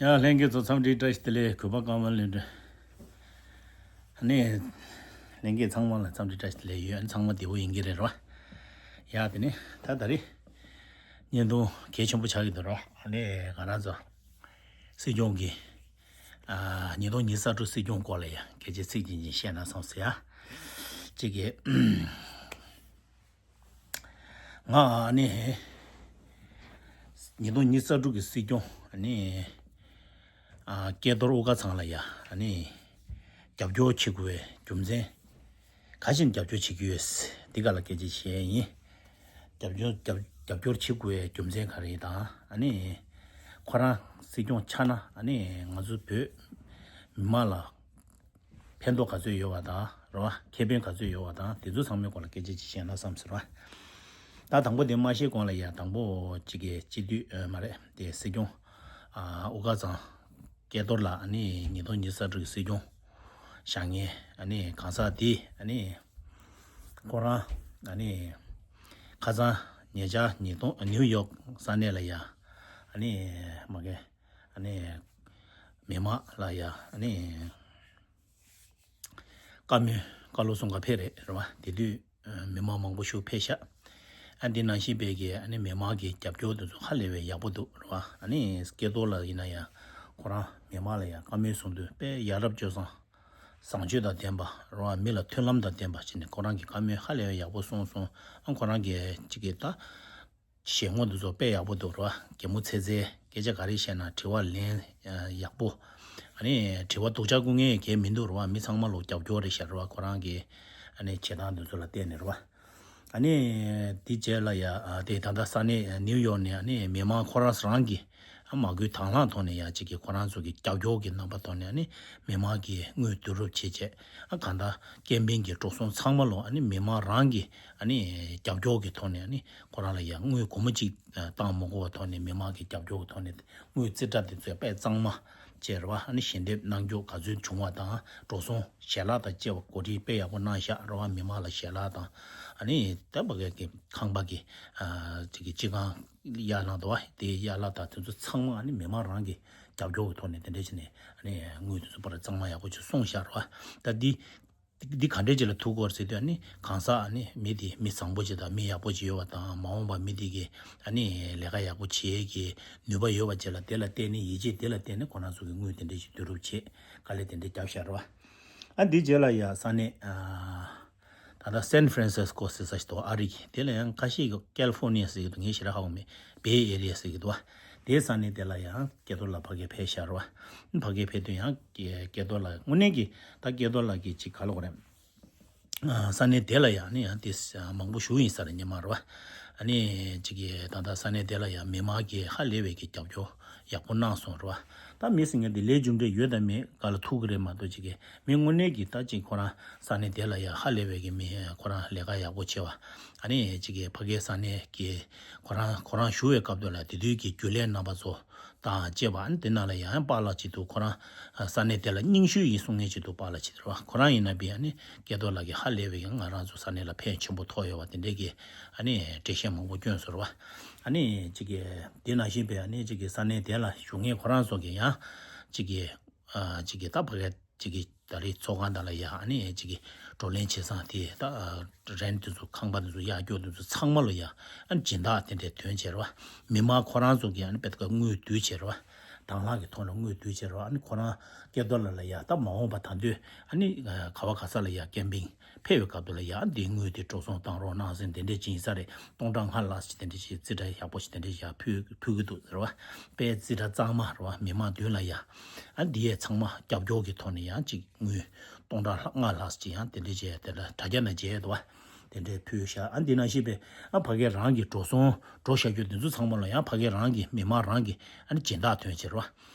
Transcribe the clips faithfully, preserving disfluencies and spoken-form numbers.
ཡ། ལྷན་རྒྱས་ཚོ་འཚམས་འདྲི་བཀྲ་ཤིས་བདེ་ལེགས། གུས་པ་ཀརྨ་ལྷུན་གྲུབ། ཨ་ནི། ལྷན་རྒྱས་ཚང་མ་ལ་འཚམས་འདྲི་བཀྲ་ཤིས་བདེ་ལེགས་ཡོད། ཨ་ནི་ཚང་མ་བདེ་པོ་ཡིན་གྱི་རེད་རོ། ཡ། དེ་ནི་ད་ད་རེས་བརྙན་ཐུང་གལ་ཆེན་པོ་ཆགས་ཀྱི་འདུག་རོ། ཨ་ནི་ང་རང་ཚོ་སྲིད་སྐྱོང་གི། ཨ། ཉིས་སྟོང་ཉི་ཤུ་རྩ་དྲུག་སྲིད་སྐྱོང་སྐོར་ལ་ཡ་སྐད་ཆ་ཚིག་གཅིག་གཉིས་བཤད་ན་བསམ་སོང་ཡ། གཅིག་གི། ང་ཨ་ནི་ཉིས་སྟོང་ཉི་ཤུ་རྩ་དྲུག་གི་སྲིད་སྐྱོང་ཨ་ནི་ཨ་སྐལ་རྡོར་དབུ་དཀར་ཚང་ལ་ཡ་ཨ་ནི་རྒྱབ་སྐྱོར་བྱེད་དགོས་པའི་རྒྱུ་མཚན། ག་ཞིག་རྒྱབ་སྐྱོར་བྱེད་ཀྱི་ཡོད། འདི་ག་ལ་སྐད་ཆ་བཤད་ཡིན། རྒྱབ་སྐྱོར་རྒྱབ་རྒྱབ་སྐྱོར་བྱེད་དགོས་པའི་རྒྱུ་མཚན་ག་རེ་དང་ཨ་ནི་ཁོ་རང་སྲིད་སྐྱོང་ཆགས་ན་ཨ་ནི་ང་ཚོ་བོད་མི་མང་ལ་ཕན་ཐོགས་ག་ཚོད་ཡོད་པ་དང་རེད་བ། ཁེ་ཕན་ག་ཚོད་ཡོད་པ་དང་དེ་ཚོ་ཚང་མའི་སྐོར་ལ་སྐད་ཆ་ཅིག་བཤད་ན་བསམ་ཟེར་བ། ད་དང་པོ་དེ་མ་བཤད་གོང་ལ་ཡ་དང་པོ་གཅིག་གི་སྤྱི་འཐུས་ཨ་མ་རེད་དེ་སྲིད་སྐྱོང་ཨ་དབུ་དཀར་ཚང་སྐལ་རྡོར་ལགས་ཨ་ནི་ཉིས་སྟོང་ཉི་ཤུ་རྩ་དྲུག་གི་སྲིད་སྐྱོང་བཞག་མཁན་ཨ་ནི་གང་ཟག་དེ་ཨ་ནི་ཁོ་རང་ཨ་ནི་ཁ་སང་ཉེ་ཆར་ཉིས་སྟོང་ནིའུ་ཡོག་ས་གནས་ལ་ཡ་ཨ་ནི་མ་གི་ཨ་ནི་མི་མང་ལ་ཡ་ཨ་ནི། བཀའ་མོལ་བཀའ་སློབ་གསུང་ག་ཕེབས་རེད་རེད་བ། དེ་དུས་ཨ་མི་མང་མང་པོ་ཞིག་ཕེབས་ཤག་ཨ་འདི་ནང་བཞིན་པའི་གི་ཨ་ནི་མི་མང་གི་རྒྱབ་སྐྱོར་དེ་ཚོ་ཧ་ལས་པའི་ཡག་པོ་འདུག་རེད་བ། ཨ་ནི་སྐལ་རྡོར་ལགས་ཡིན་ན་ཡང་ཁོ་རང་མི་མང་ལ་ཡང་བཀའ་མོལ་གསུང་དུས་དཔེ་ཡ་རབས་སྤྱོད་བཟང་བཟང་སྤྱོད་དང་ལྡན་པ་རེད་བ། མི་ལ་མཐུན་ལམ་དང་ལྡན་པ་བྱས་ནས་ཁོ་རང་གི་བཀའ་མོལ་ཧ་ལས་པའི་ཡག་པོ་གསུངས་སོང་། ཨ་ཁོ་རང་གི་གཅིག་གི་ད། ཞལ་ངོ་འདི་ཚོ་དཔེ་ཡག་པོ་འདུག་རེད་བ། གད་མོ་ཚེ་ཚེ་སྐད་ཆ་ག་རེ་བཤད་ན་དྲི་བ་ལན་ཡག་པོ། ཨ་ནི་དྲི་བ་སྡུག་ཅག་བསྐུར་མཁན་གང་མི་འདུག་རེད་བ། མི་ཚང་མ་ལོ་རྒྱབ་སྐྱོར་རེད་ཤག་རེད་བ། ཁོ་རང་གི་ཨ་ནི་བྱེད་སྟངས་འདི་ཚོ་ལ་བལྟས་ནས་རེད་བ། ཨ་ནི་དེ་རྗེས་ལ་ཡ་དེ་ད་ལྟ་ས་གནས་ནིའུ་ཡོག་ནས་ཨ་ནི་མི་མང་ཁོ་རང་རང་གི་ཨ་མ་སྐུལ་དང་བླངས་ཐོག་ནས་ཡ་གཅིག་གི་ཁོ་རང་ཚོ་གི་རྒྱབ་སྐྱོར་གི་རྣམ་པ་ཐོག་ནས་ཨ་ནི་མི་མང་གི་དངུལ་བསྡུ་རུབ་བྱེད་བྱས་ཨ་གང་ལྟར་ཀེམ་པིང་གི་འགྲོ་སོང་ཚང་མ་ལོ་ཨ་ནི་མི་མང་རང་གི་ཨ་ནི་རྒྱབ་སྐྱོར་གི་ཐོག་ནས་ཨ་ནི། ཁོ་རང་ལ་ཡང་དངུལ་སྒོར་མོ་གཅིག་བཏང་མ་དགོས་པའི་ཐོག་ནས་མི་མང་གི་རྒྱབ་སྐྱོར་གྱི་ཐོག་ནས་དངུལ་རྩིས་ཁྲ་དེ་ཚོ་དཔེ་གཙང་མ་བྱས་རེད་བ། ཨ་ནི་ཞལ་འདེབས་གནང་རྒྱུ་ག་ཚོད་བྱུང་བ་དང་འགྲོ་སོང་ཞལ་ལག་དང་བཅས་པ་གོ་སྒྲིག་དཔེ་ཡག་པོ་གནང་བཞག་རེད་བ། མི་མང་ལ་ཞལ་ལག་དང་ཨ་ནི་ད་བ་གའི་གི་ཁང་པ་གི་ཨ་ཅིག་གི་སྤྱི་ཁང་གཡར་གནང་འདུག་བ། དེའི་ཡར་ལ་དང་དེ་ཚོ་ཚང་མ་ཨ་ནི་མི་མང་རང་གི་རྒྱབ་སྐྱོར་གྱི་ཐོག་ནས་དེ་འདྲ་བྱས་ནས་ཨ་ནི་དངུལ་དེ་ཚོ་པར་གཙང་མ་ཡག་པོ་ཅིག་སོང་བཞག་རེད་བ། ད་འདི། འདི་ག་འདྲས་ཅིག་ལ་ཐུག་གོ་ཟེར་དུས་ཨ་ནི་གང་ཟག་ཨ་ནི་མི་དེ་མི་བཟང་པོ་ཅིག་དང་མི་ཡག་པོ་ཅིག་ཡོད་པ་དང་མ་འོངས་པ་མི་དེ་གི་ཨ་ནི་ལས་ཀ་ཡག་པོ་བྱེད་ཀྱི་ནུས་པ་ཡོད་པ་ཅིག་ལ་དེ་ལ་བརྟེན་ནས་ཡིད་ཆེས་དེ་ལ་བརྟེན་ནས་ཁོ་རང་ཚོ་གི་དངུལ་དེ་འདྲས་ཅིག་བསྡུ་རུབ་བྱེད་དཀའ་ལས་དེ་འདྲས་བརྒྱབ་བཞག་རེད་བ། ཨ་འདི་རྗེས་ལ་ཡ་ས་གནས་ཨ་ད་ལྟ་སན་ཧྥ་རན་སིས་ཀོ་ཟེར་ས་ཞིག་འདུག་ཨ་རི་གི་དེ་ལ་ཡང་ཁ་ཤས་ཀྱི་ཀལ་ཧྥོར་ནི་ཡ་ཟེར་གྱི་འདུག་ངས་ཞེ་དྲག་ཧ་གོ་མེད། བེ་ཨེ་རི་ཡ་ཟེར་གྱི་འདུག་བ། དེའི་ས་གནས་དེ་ལ་ཡང་སྐལ་རྡོར་ལགས་ཕ་གིར་ཕེབས་ཤག་རེད་བ། ཕ་གིར་ཕེབས་དུས་ཡང་སྐལ་རྡོར་ལགས་དངོས་གནས་ཀྱི་ད་སྐལ་རྡོར་ལགས་ཀྱི་ཅིག་ག་ལ་གོ་རེད། ས་གནས་དེ་ལ་ཡང་ནི་ཡང་དེ་མང་པོ་བཞུགས་ཡིན་ས་རེད་སྔོན་མ་རེད་བ། ཨ་ནི་ཅིག་གི་ད་ལྟ་ས་གནས་དེ་ལ་ཡང་མི་མང་གིས་ཧ་ལས་པའི་གི་རྒྱབ་སྐྱོར་ཡག་པོ་གནང་སོང་རེད་བ། ད་མི་ཟེར་མཁན་དེ་ལས་རྒྱུ་འབྲས་ཡོད་དང་མེད་ག་ལ་ཐུག་གི་རེད་མ་གཏོགས་ཅིག་གི་མི་དངོས་གནས་ཀྱི་ད་ཅིག་ཁོ་རང་ས་གནས་དེ་ལ་ཡང་ཧ་ལས་པའི་གི་མི་ཁོ་རང་ལས་ཀ་ཡག་པོ་བྱེད་བ། ཨ་ནི་ཅིག་གི་ཕ་གིའི་ས་གནས་ཀྱི་ཁོ་རང་ཁོ་རང་བཞུགས་པའི་སྐབས་དུ་ལ་དེ་དུས་ཀྱི་རྒྱུན་ལས་རྣམ་པ་ཚོ་དང་བཅས་པ། ཨ་ནི་དེ་ནང་ལ་ཡང་པཱ་ལགས་ཅིག་འདུག་ཁོ་རང་ས་གནས་དེ་ལ་རྙིང་ཤོས་ཡིན་གསུང་མཁན་ཅིག་འདུག་པཱ་ལགས་ཅིག་རེད་བ། ཁོ་རང་ཡིན་ན་བི་ཨ་ནི་སྐལ་རྡོར་ལགས་ཀྱིས་ཧ་ལས་པའི་གི་ང་རང་ཚོ་ས་གནས་ལ་ཕན་ཆེན་པོ་ཐོགས་ཡོད་བ་དེ་འདྲས་ཀྱི་ཨ་ནི་འགྲེལ་བཤད་མང་པོ་བསྐྱོན་སོང་རེད་བ། ཨ་ནི་ཅིག་གི་དེ་ནང་བཞིན་པའི་ཨ་ནི་ཅིག་གི་ས་གནས་དེ་ལ་བཞུགས་མཁན་ཁོ་རང་ཚོ་གི་ཡང་ཅིག་གི་ཨ་ཅིག་གི་ད་ཕ་གི་ཅིག་གི་ད་རེས་ཚོགས་ཁང་དག་ལ་ཡ་ཨ་ནི་ཅིག་གི་བགྲོ་གླེང་བྱེད་སྟངས་དེ་ད་རེན་དེ་ཚོ་ཁང་པ་དེ་ཚོ་གཡར་སྐྱོར་དེ་ཚོ་ཚང་མ་ལ་ཡ་ཨ་ནི་སྦྱིན་བདག་དེ་འདྲའི་དོན་བྱེད་རེད་བ། མི་མང་ཁོ་རང་ཚོ་གི་ཨ་ནི་དཔེ་ད་ག་དངུལ་བསྡུས་བྱེད་རེད་བ། དང་བླངས་ཀྱི་ཐོག་ནས་དངུལ་བསྡུས་བྱེད་རེད་བ། ཨ་ནི་ཁོ་རང་སྐལ་རྡོར་ལགས་ལ་ཡ་ད་མ་འོངས་པ་ད་དུས་ཨ་ནི་ག་བ་ག་ས་ལ་ཡ་ཀེམ་པིང་ཕེབས་པའི་སྐབས་དུ་ལ་ཡ་ཨ་ནི་དེའི་དངུལ་དེ་འགྲོ་སོང་བཏང་རོགས་གནང་ཟེར་དེ་འདྲས་ཅིག་ཡིན་ས་རེད། སྟོང་ཕྲག་ལྔ་ལྷག་ཅིག་དེ་འདྲས་ཅིག་རྩིས་ཁྲ་ཡག་པོ་ཞིག་དེ་འདྲས་ཡ་ཕུལ་ཕུལ་གི་འདུག་ཟེར་བ། དཔེ་རྩིས་ཁྲ་གཙང་མ་རེད་བ། མི་མང་མདུན་ལ་ཡ། ཨ་འདི་ཡས་ཚང་མ་རྒྱབ་སྐྱོར་གྱི་ཐོག་ནས་ཡང་ཅིག་དངུལ་སྟོང་ཕྲག་ལྔ་ལྷག་ཅིག་ཡང་དེ་འདྲས་བྱས་དེ་ལ་དྲ་རྒྱ་ནས་མཇལ་འདུག་བ། དེ་འདྲས་ཕུལ་ཤག་ཨ་འདི་ནང་བཞིན་པའི་ཨ་ཕ་གི་རང་གི་འགྲོ་སོང་འགྲོ་བཞག་རྒྱུ་དེ་ཚོ་ཚང་མ་ལ་ཡང་ཕ་གི་རང་གི་མི་མང་རང་གི་ཨ་ནི་སྦྱིན་བདག་དོན་བྱེད་རེད་བ།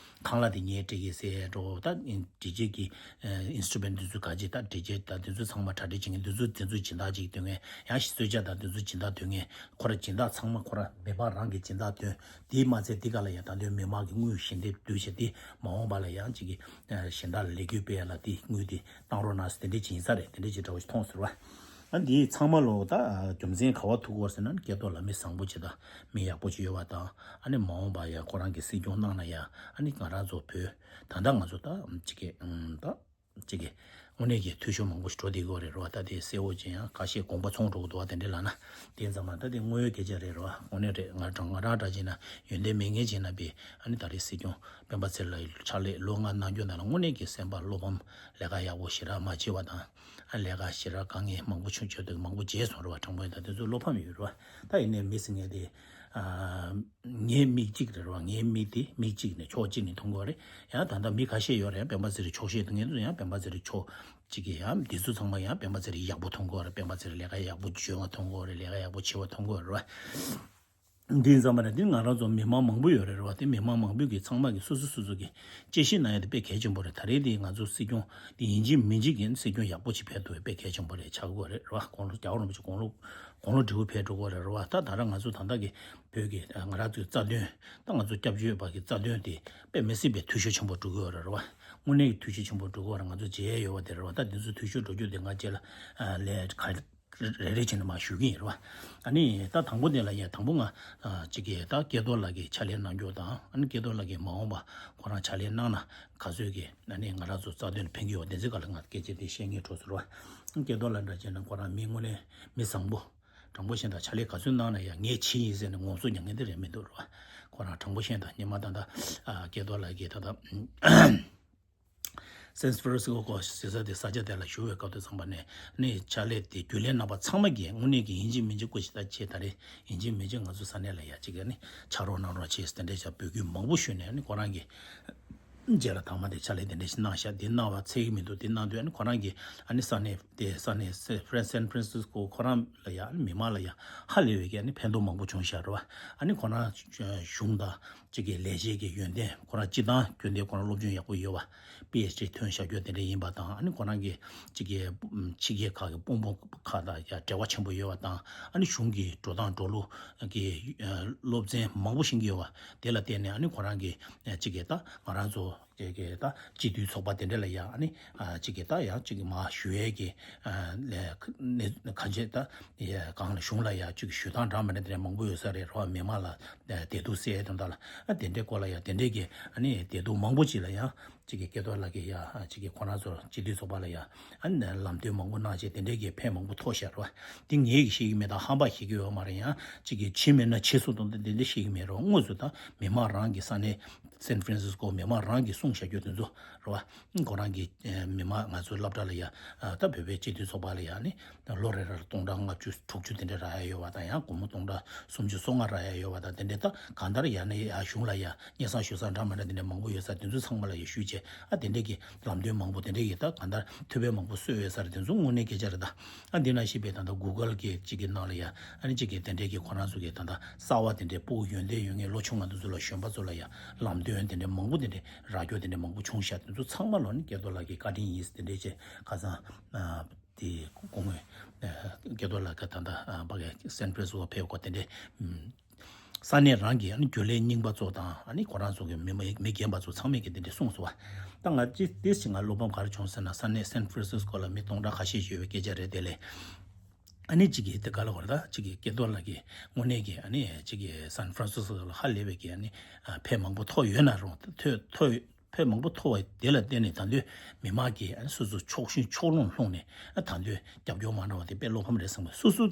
ཁང་གླ་དེ་ངས་སྤྲད་ཀྱི་ཟེར་འགྲོ། ད་ཌི་ཇེ་གི་ཨིན་སི་ཊུ་མེན་ཊི་འདི་ཚོ་ག་ཅིག་ད་ཌི་ཇེ་ད་འདི་ཚོ་ཚང་མ་གྲ་སྒྲིག་བྱེད་མཁན་འདི་ཚོ་འདི་ཚོ་སྦྱིན་བདག་ཅིག་འདོད་མཁན། ཡང་ཞིག་གསོལ་ཇ་དང་འདི་ཚོ་སྦྱིན་བདག་འདོད་མཁན། ཁོ་ར་སྦྱིན་བདག་ཚང་མ་ཁོ་ར་མི་མང་རང་གི་སྦྱིན་བདག་དོན། དེའི་མ་ཚད་འདི་ག་ལ་ཡང་ད་དུང་མི་མང་གི་དངུལ་ཞལ་འདེབས་བསྡུས་བྱས་ཏེ་མ་འོངས་པ་ལ་ཡང་ཅིག་གི་གཞན་དག་ལ་ལས་འགུལ་སྤེལ་ཡ་ལ་དེ་དངུལ་དེ་བཏང་རོགས་གནང་ཟེར་དེ་འདྲས་ཅིག་ཡིན་ས་རེད། དེ་འདྲས་ཅིག་འདྲ་བོ་ཞིག་མཐོང་ཟེར་བ། ཨ་འདི་ཚང་མ་ལོ་ད་རྒྱུ་མཚན་ག་བ་ཐུག་གོ་ཟེར་ན། སྐལ་རྡོར་ལགས་མི་བཟང་པོ་ཅིག་དང་མི་ཡག་པོ་ཅིག་ཡོད་པ་དང་། ཨ་ནི་མ་འོངས་པ་ཡང་ཁོ་རང་གི་སྲིད་སྐྱོང་གནང་ན་ཡང་། ཨ་ནི་ང་རང་ཚོ་བོད་ད་ལྟ་ང་ཚོ་ད་ཅིག་གི་ད་ཅིག་གི་དངོས་གནས་ཀྱི་འཐུས་ཤོར་མང་པོ་ཞིག་འགྲོ་བསྡད་ཀྱི་ཡོད་རེད་རོ། ད་དེ་གསལ་བོ་ཅན་ཡང་ཁ་ཤས་དགོངས་པ་ཚོམ་འགྲོ་གི་འདུག་བ། དེ་འདྲ་ལབ་ན་དེ་ཙམ་མ། ད་དེ་དངོས་ཡོད་སྐད་ཆ་རེད་རོ། དངོས་གནས་རེད། ང་རང་ང་རང་འདྲ་བྱས་ན་ཡོན་ཏན་མེད་མཁན་བྱས་ན་པས། ཨ་ནི་ད་རེས་སྲིད་སྐྱོང་སྤེན་པ་ཚེ་རིང་ལགས་ཕྱག་ལས་ལོ་ལྔ་གནང་རྒྱུ་ནང་ལ་དངོས་གནས་ཀྱི་སེམས་པ་བློ་ཕམ། ལས་ཀ་ཡག་པོ་ཞེ་དྲག་མ་བྱས་པ་དང་། ཨ་ལས་ཀ་ཞེ་དྲག་དཀའ་ངལ་མང་པོ་བྱུང་བྱས་འདུག་མང་པོ་བརྗེད་སོང་རེད་བ། དྲང་པོ་ཡིན། ད་དེ་ཚོ་བློ་ཕམ་ཡོད་རེད་བ། ད་ཡིན་ནའི་མི་ཟེར་མཁན་དེ་ཨ་ངའི་མིག་གཅིག་རེད་བ། ངའི་མིག་དེ་མིག་གཅིག་ནས་ཕྱོགས་གཅིག་ནས་མཐོང་གི་ཡོད་རེད། ཡང་ད་ལྟ་མི་ཁ་ཤས་ཡོད་རེད། སྤེན་པ་ཚེ་རིང་ཕྱོགས་ཞེན་གཏོང་མཁན་ཚོ་ཡང་སྤེན་པ་ཚེ་རིང་ཕྱོགས་གཅིག་གི། ཡང་འདི་ཚོ་ཚང་མ་ཡང་སྤེན་པ་ཚེ་རིང་ཡག་པོ་མཐོང་གི་ཡོད་རེད། སྤེན་པ་ཚེ་རིང་ལས་ཀ་ཡག་པོ་བྱུང་བ་མཐོང་གི་ཡོད་རེད། ལས་ཀ་ཡག་པོ་བྱས་པ་མཐོང་གི་ཡོད་རེད་བ། འདི་ཙམ་པ་རེད། འདི་ང་རང་ཚོ་མི་མང་མང་པོ་ཡོད་རེད་རེད་བ། དེ་མི་མང་མང་པོས་ཀྱི་ཚང་མ་གི་སོ་སོ་སོ་སོ་གི་དཔྱད་ཞིབ་གནང་ཡ་དེ་དཔེ་གལ་ཆེན་པོ་རེད། ད་རེས་དེ་ང་ཚོ་སྲིད་སྐྱོང་དེ་ཡིན་གཅིག་མིན་གཅིག་གི་སྲིད་སྐྱོང་ཡག་པོ་ཅིག་ཕེབས་ཐུབ་པ་དཔེ་གལ་ཆེན་པོ་རེད་ཆགས་ཀྱི་ཡོད་རེད་རེད་བ། དགུང་ལོ། རྒྱལ་བ་རིན་པོ་ཆེ་དགུང་ལོ་དགུང་ལོ་བགྲེས་པོ་ཕེབས་འགྲོ་གི་ཡོད་རེད་རེད་བ། ད་ད་རང་ང་ཚོ་ད་ལྟ་གི་བོད་ཀྱི་ང་རང་ཚོའི་རྩ་དོན། ད་ང་ཚོ་སྐྱབས་བཅོལ་བ་གི་རྩ་དོན་དེ་དཔེ་མི་སྲིད་པའི་འཐུས་ཤོར་ཆེན་པོ་འགྲོ་གི་ཡོད་རེད་རེད་བ། དངོས་གནས་ཀྱི་འཐུས་ཤོར་ཆེན་པོ་འགྲོ་གི་ཡོད་རེད། ང་ཚོ་བརྗེད་ཡ་ཡོད་བ་དེ་རེད་བ། ད་འདི་ཚོ་འཐུས་ཤོར་འགྲོ་རྒྱུ་དེ་ང་རྗེས་ལ་ལས་ག་རེ་རེ་བྱས་ནས་མར་ཞུ་གི་ཡིན་རེད་བ། ཨ་ནི་ད་དང་པོ་དེ་ལ་ཡ། དང་པོ་ང་ཨ་ཅིག་གི་ད་སྐལ་རྡོར་ལགས་ཀྱིས་ཕྱག་ལས་གནང་རྒྱུ་དང་། ཨ་ནི་སྐལ་རྡོར་ལགས་ཀྱིས་མ་འོངས་པ་ཁོ་རང་ཕྱག་ལས་གནང་ན་ག་ཚོད་ཀྱི་ཨ་ནི་ང་རང་ཚོ་རྩ་དོན་ཕན་གྱི་ཡོད། དེ་ཚོའི་སྐོར་ལ་ང་སྐད་ཆ་དེ་བཤད་སྙིང་བྲོ་སོང་རེད་བ། སྐལ་རྡོར་ལགས་འདྲ་བྱས་ན་ཁོ་རང་མི་དངོས་གནས་མི་བཟང་པོ། དྲང་པོ་བཤད་ན་ད་ཕྱག་ལས་ག་ཚོད་གནང་ན་ཡང་ངས་བྱས་ཡིན་ཟེར་ནས་ངོམ་སོ་རྒྱག་མཁན་དེ་རེད་མི་འདུག་རེད་བ། ཁོ་རང་དྲང་པོ་བཤད་ན་ད་སྔོན་མ་ད་ལྟ་ཨ་སྐལ་རྡོར་ལགས་ཀྱིས་ད་ལྟ་སན་ཧྥ་རན་སི་སྐོ་ཟེར་ས་དེ་ས་ཆ་དེ་ལ་བཞུགས་པའི་སྐབས་དུས་ཙམ་པ་ནས་ནི་ཕྱག་ལས་དེ་རྒྱུན་ལས་རྣམ་པ་ཚང་མ་གིས་དངོས་གནས་ཀྱི་ཡིན་གཅིག་མིན་གཅིག་སྐུ་ཞིག་ད་ཆེ་ད་རེད། ཡིན་གཅིག་མིན་གཅིག་ང་ཚོ་ས་གནས་ལ་ཡ་གཅིག་ག་ནི་ཕྱག་རོགས་གནང་རོགས་བྱེད་ཟེར་དེ་འདྲ་བྱ་འབོད་སྐུལ་མང་པོ་ཞུས་ནས་ནི་ཁོ་རང་གིས་རྗེས་ལ་དང་མ་དེ་ཕྱག་ལས་དེ་འདྲ་ཞིག་གནང་ཤག་དེ་གནང་བ་ཚད་ཀྱི་མི་འདུག་དེ་གནང་དུས་ཨ་ནི་ཁོ་རང་གིས་ཨ་ནི་ས་གནས་དེ་ས་གནས་སན་ཧྥ་རན་སན་ཧྥ་རན་སི་སྐོ་ཁོ་རང་ལ་ཡ། ཨ་ནི་མི་མང་ལ་ཡ་ཧ་ལས་པའི་གི་ཨ་ནི་ཕན་ཐོགས་མང་པོ་བྱུང་ཤག་རེད་བ། ཨ་ནི་ཁོ་རང་གཞུང་དང་གཅིག་གི་ལས་བྱེད་ཀྱི་ཡོན་ཏན། ཁོ་རང་སྤྱི་བཏང་རྒྱུན་ལྡན་ཁོ་རང་སློབ་སྦྱོང་ཡག་པོ་ཡོད་པ། པི་ཨེཆ་ཌི་ཐོན་བཞག་རྒྱུ་དེ་འདྲ་ཡིན་པ་དང་། ཨ་ནི་ཁོ་རང་གི་གཅིག་གི་ཕྱི་རྒྱལ་ཁག་གི་དཔོན་པོ་ཁག་དང་ཡ་འབྲེལ་བ་ཆེན་པོ་ཡོད་པ་དང་། ཨ་ནི་གཞུང་གི་འགྲོ་སྟངས་འགྲོ་ལུགས་ཀྱི་སློབ་ཚན་མང་པོ་ཤེས་ཀྱི་ཡོད་པ། དེ་ལ་བརྟེན་ནས་ཨ་ནི་ཁོ་རང་གི་གཅིག་གི་ད་ང་རང་ཚོ་གི་གི་ད་སྤྱི་འཐུས་ཚོགས་པ་དེ་འདྲ་ལ་ཡ། ཨ་ནི་ཨ་གཅིག་གི་ད་ཡང་གཅིག་གི་མར་ཞུ་ཡས་ཀྱི་ཨ་ལས་ནས་གང་བྱས་ད་ཡ་གང་ལ་གཞུང་ལ་ཡ་གཅིག་གི་ཞུ་སྟངས་འདྲ་མི་འདྲ་དེ་འདྲ་མང་པོ་ཡོད་ས་རེད་རོ། མི་མང་ལ་བདེ་སྡུག་སེལ་དོན་དག་ལ། ཨ་དེ་འདྲའི་སྐོར་ལ་ཡ་དེ་འདྲའི་གི་ཨ་ནི་བདེ་སྡུག་མང་པོ་ཅིག་ལ་ཡ་གཅིག་གི་སྐལ་རྡོར་ལགས་ཀྱི་ཡ་གཅིག་གི་ཁོ་རང་ཚོ་སྤྱི་འཐུས་ཚོགས་པ་ལ་ཡ་ཨ་ནི་ལམ་སྟོན་མང་པོ་གནང་བྱས་དེ་འདྲའི་གི་ཕན་མང་པོ་ཐོགས་ཤག་རོ། དེ་ངས་གི་ཤེས་ཀྱི་མེད་དང་ཧམ་པ་ཤེས་ཀྱི་ཡོད་མ་རེད། ཡང་གཅིག་གི་བྱས་མེད་ན་བྱས་སོང་དང་དེ་འདྲ་ཤེས་ཀྱི་མེད་རོ། དངོས་སུ་ད་མི་མང་རང་གི་ས་གནས་སན་ཧྥ་རན་སི་སྐོ་མི་མང་རང་གིས་གསུངས་བཞག་རྒྱུ་དེ་ཚོ་རེད་བ། ཁོ་རང་གིས་ཨ་མི་མང་ང་ཚོའི་སློབ་གྲྭ་ལ་ཡ་ཨ་ད་བོད་པའི་སྤྱི་འཐུས་ཚོགས་པ་ལ་ཡ་ནི་ལོ་རེ་རེར་སྟོང་ཕྲག་ལྔ་བཅུ་དྲུག་ཅུ་དེ་འདྲ་རག་ཡ་ཡོད་བ་དང་། ཡང་སྒོར་མོ་སྟོང་ཕྲག་སུམ་ཅུ་སོ་ལྔ་རག་ཡ་ཡོད་བ་དང་། དེ་འདྲ་ད་གང་ལྟར་ཡ་ནི་ཡ་གཞུང་ལ་ཡ་སྙན་སེང་ཞུ་ས་འདྲ་མི་འདྲ་དེ་འདྲ་མང་པོ་ཡོད་ས་དེ་ཚོ་ཚང་མ་ལ་ཡ་ཞུས་བྱས། ཨ་དེ་འདྲ་གི་ལམ་སྟོན་མང་པོ་དེ་འདྲ་གི་ད་གང་ལྟར་ཐུབ་པའི་མང་པོ་གསོལ་ཡོད་ས་རེད། དེ་ཚོ་དངོས་གནས་སྐད་ཆ་རེད་ད། ཨ་འདི་ན་ཤེས་པའི་ད་ལྟ་གུ་གལ་གི་གཅིག་གི་ནང་ལ་ཡ་ཨ་ནི་གཅིག་གི་དེ་འདྲ་གི་ཁོ་རང་ཚོ་གི་ད་ལྟ་གསར་བ་དེ་འདྲའི་སྤུ་གུ་ཡོན་ཏན་ཡོད་མཁན་ལོ་ཆུང་བ་དེ་ཚོ་ལ་གཞོན་པ་ཚོ་ལ་ཡ་ལམ་སྟོན་དེ་འདྲ་མང་པོ་དེ་འདྲ་རག་རྒྱུ་དེ་འདྲ་མང་པོ་བྱུང་ཤག་དེ་ཚོ་ཚང་མ་ལོ་ནི་སྐལ་རྡོར་ལགས་ཀྱི་བཀའ་དྲིན་ཡིན་ཟེར་དེ་འདྲ་བྱས། ཁ་སང་ཨ་དེ་སྐུ་ངོ་ཨ་སྐལ་རྡོར་ལགས་ཀྱི་ད་ལྟ་ཨ་ཕ་གི་སན་ཧྥ་རན་སི་སྐོ་ཕེབས་སྐོར་དེ་འདྲ་ཨམ་ས་གནས་རང་གི་ཨ་ནི་རྒྱུན་ལས་རྙིང་པ་ཚོ་དང་། ཨ་ནི་ཁོ་རང་ཚོ་གི་མི་མི་མི་རྒན་པ་ཚོ་ཚང་མས་ཀྱི་དེ་འདྲ་གསུངས་སོང་བ། ད་ང་ཅི་ཏིས་ཅི་ང་བློ་ཕམ་ག་རེ་བྱུང་ཟེར་ན། ས་གནས་སན་ཧྥ་རན་སི་སྐོ་ལ་མི་སྟོང་ཕྲག་ཁ་ཤས་ཤིག་ཡོད་པའི་སྐད་ཆ་རེད་དེ་ལས། ཨ་ནི་གཅིག་གིས་དེ་ག་ལ་བར་ད་གཅིག་གིས་སྐལ་རྡོར་ལགས་ཀྱིས་དངོས་གནས་ཀྱི་ཨ་ནི་གཅིག་གིས་སན་ཧྥ་རན་སི་སྐོ་ལ་ཧ་ལས་པའི་གི་ཨ་ནི་ཨ་ཕན་མང་པོ་ཐོགས་ཡོད་ན་རུང་། ཐོས་ཐོས་ཕན་མང་པོ་ཐོགས་པ་དེ་ལ་བརྟེན་ནས་ད་དུང་མི་མང་གིས་ཨ་ནི་སོ་སོ་ཕྱོགས་ཞེན་ཕྱོགས་ལྷུང་ལྷུང་ནས་ཨ་ད་དུང་རྒྱབ་སྐྱོར་མ་གནང་བ་དེ་དཔེ་བློ་ཕམ་རེད་བསམ་གི། སོ་སོ་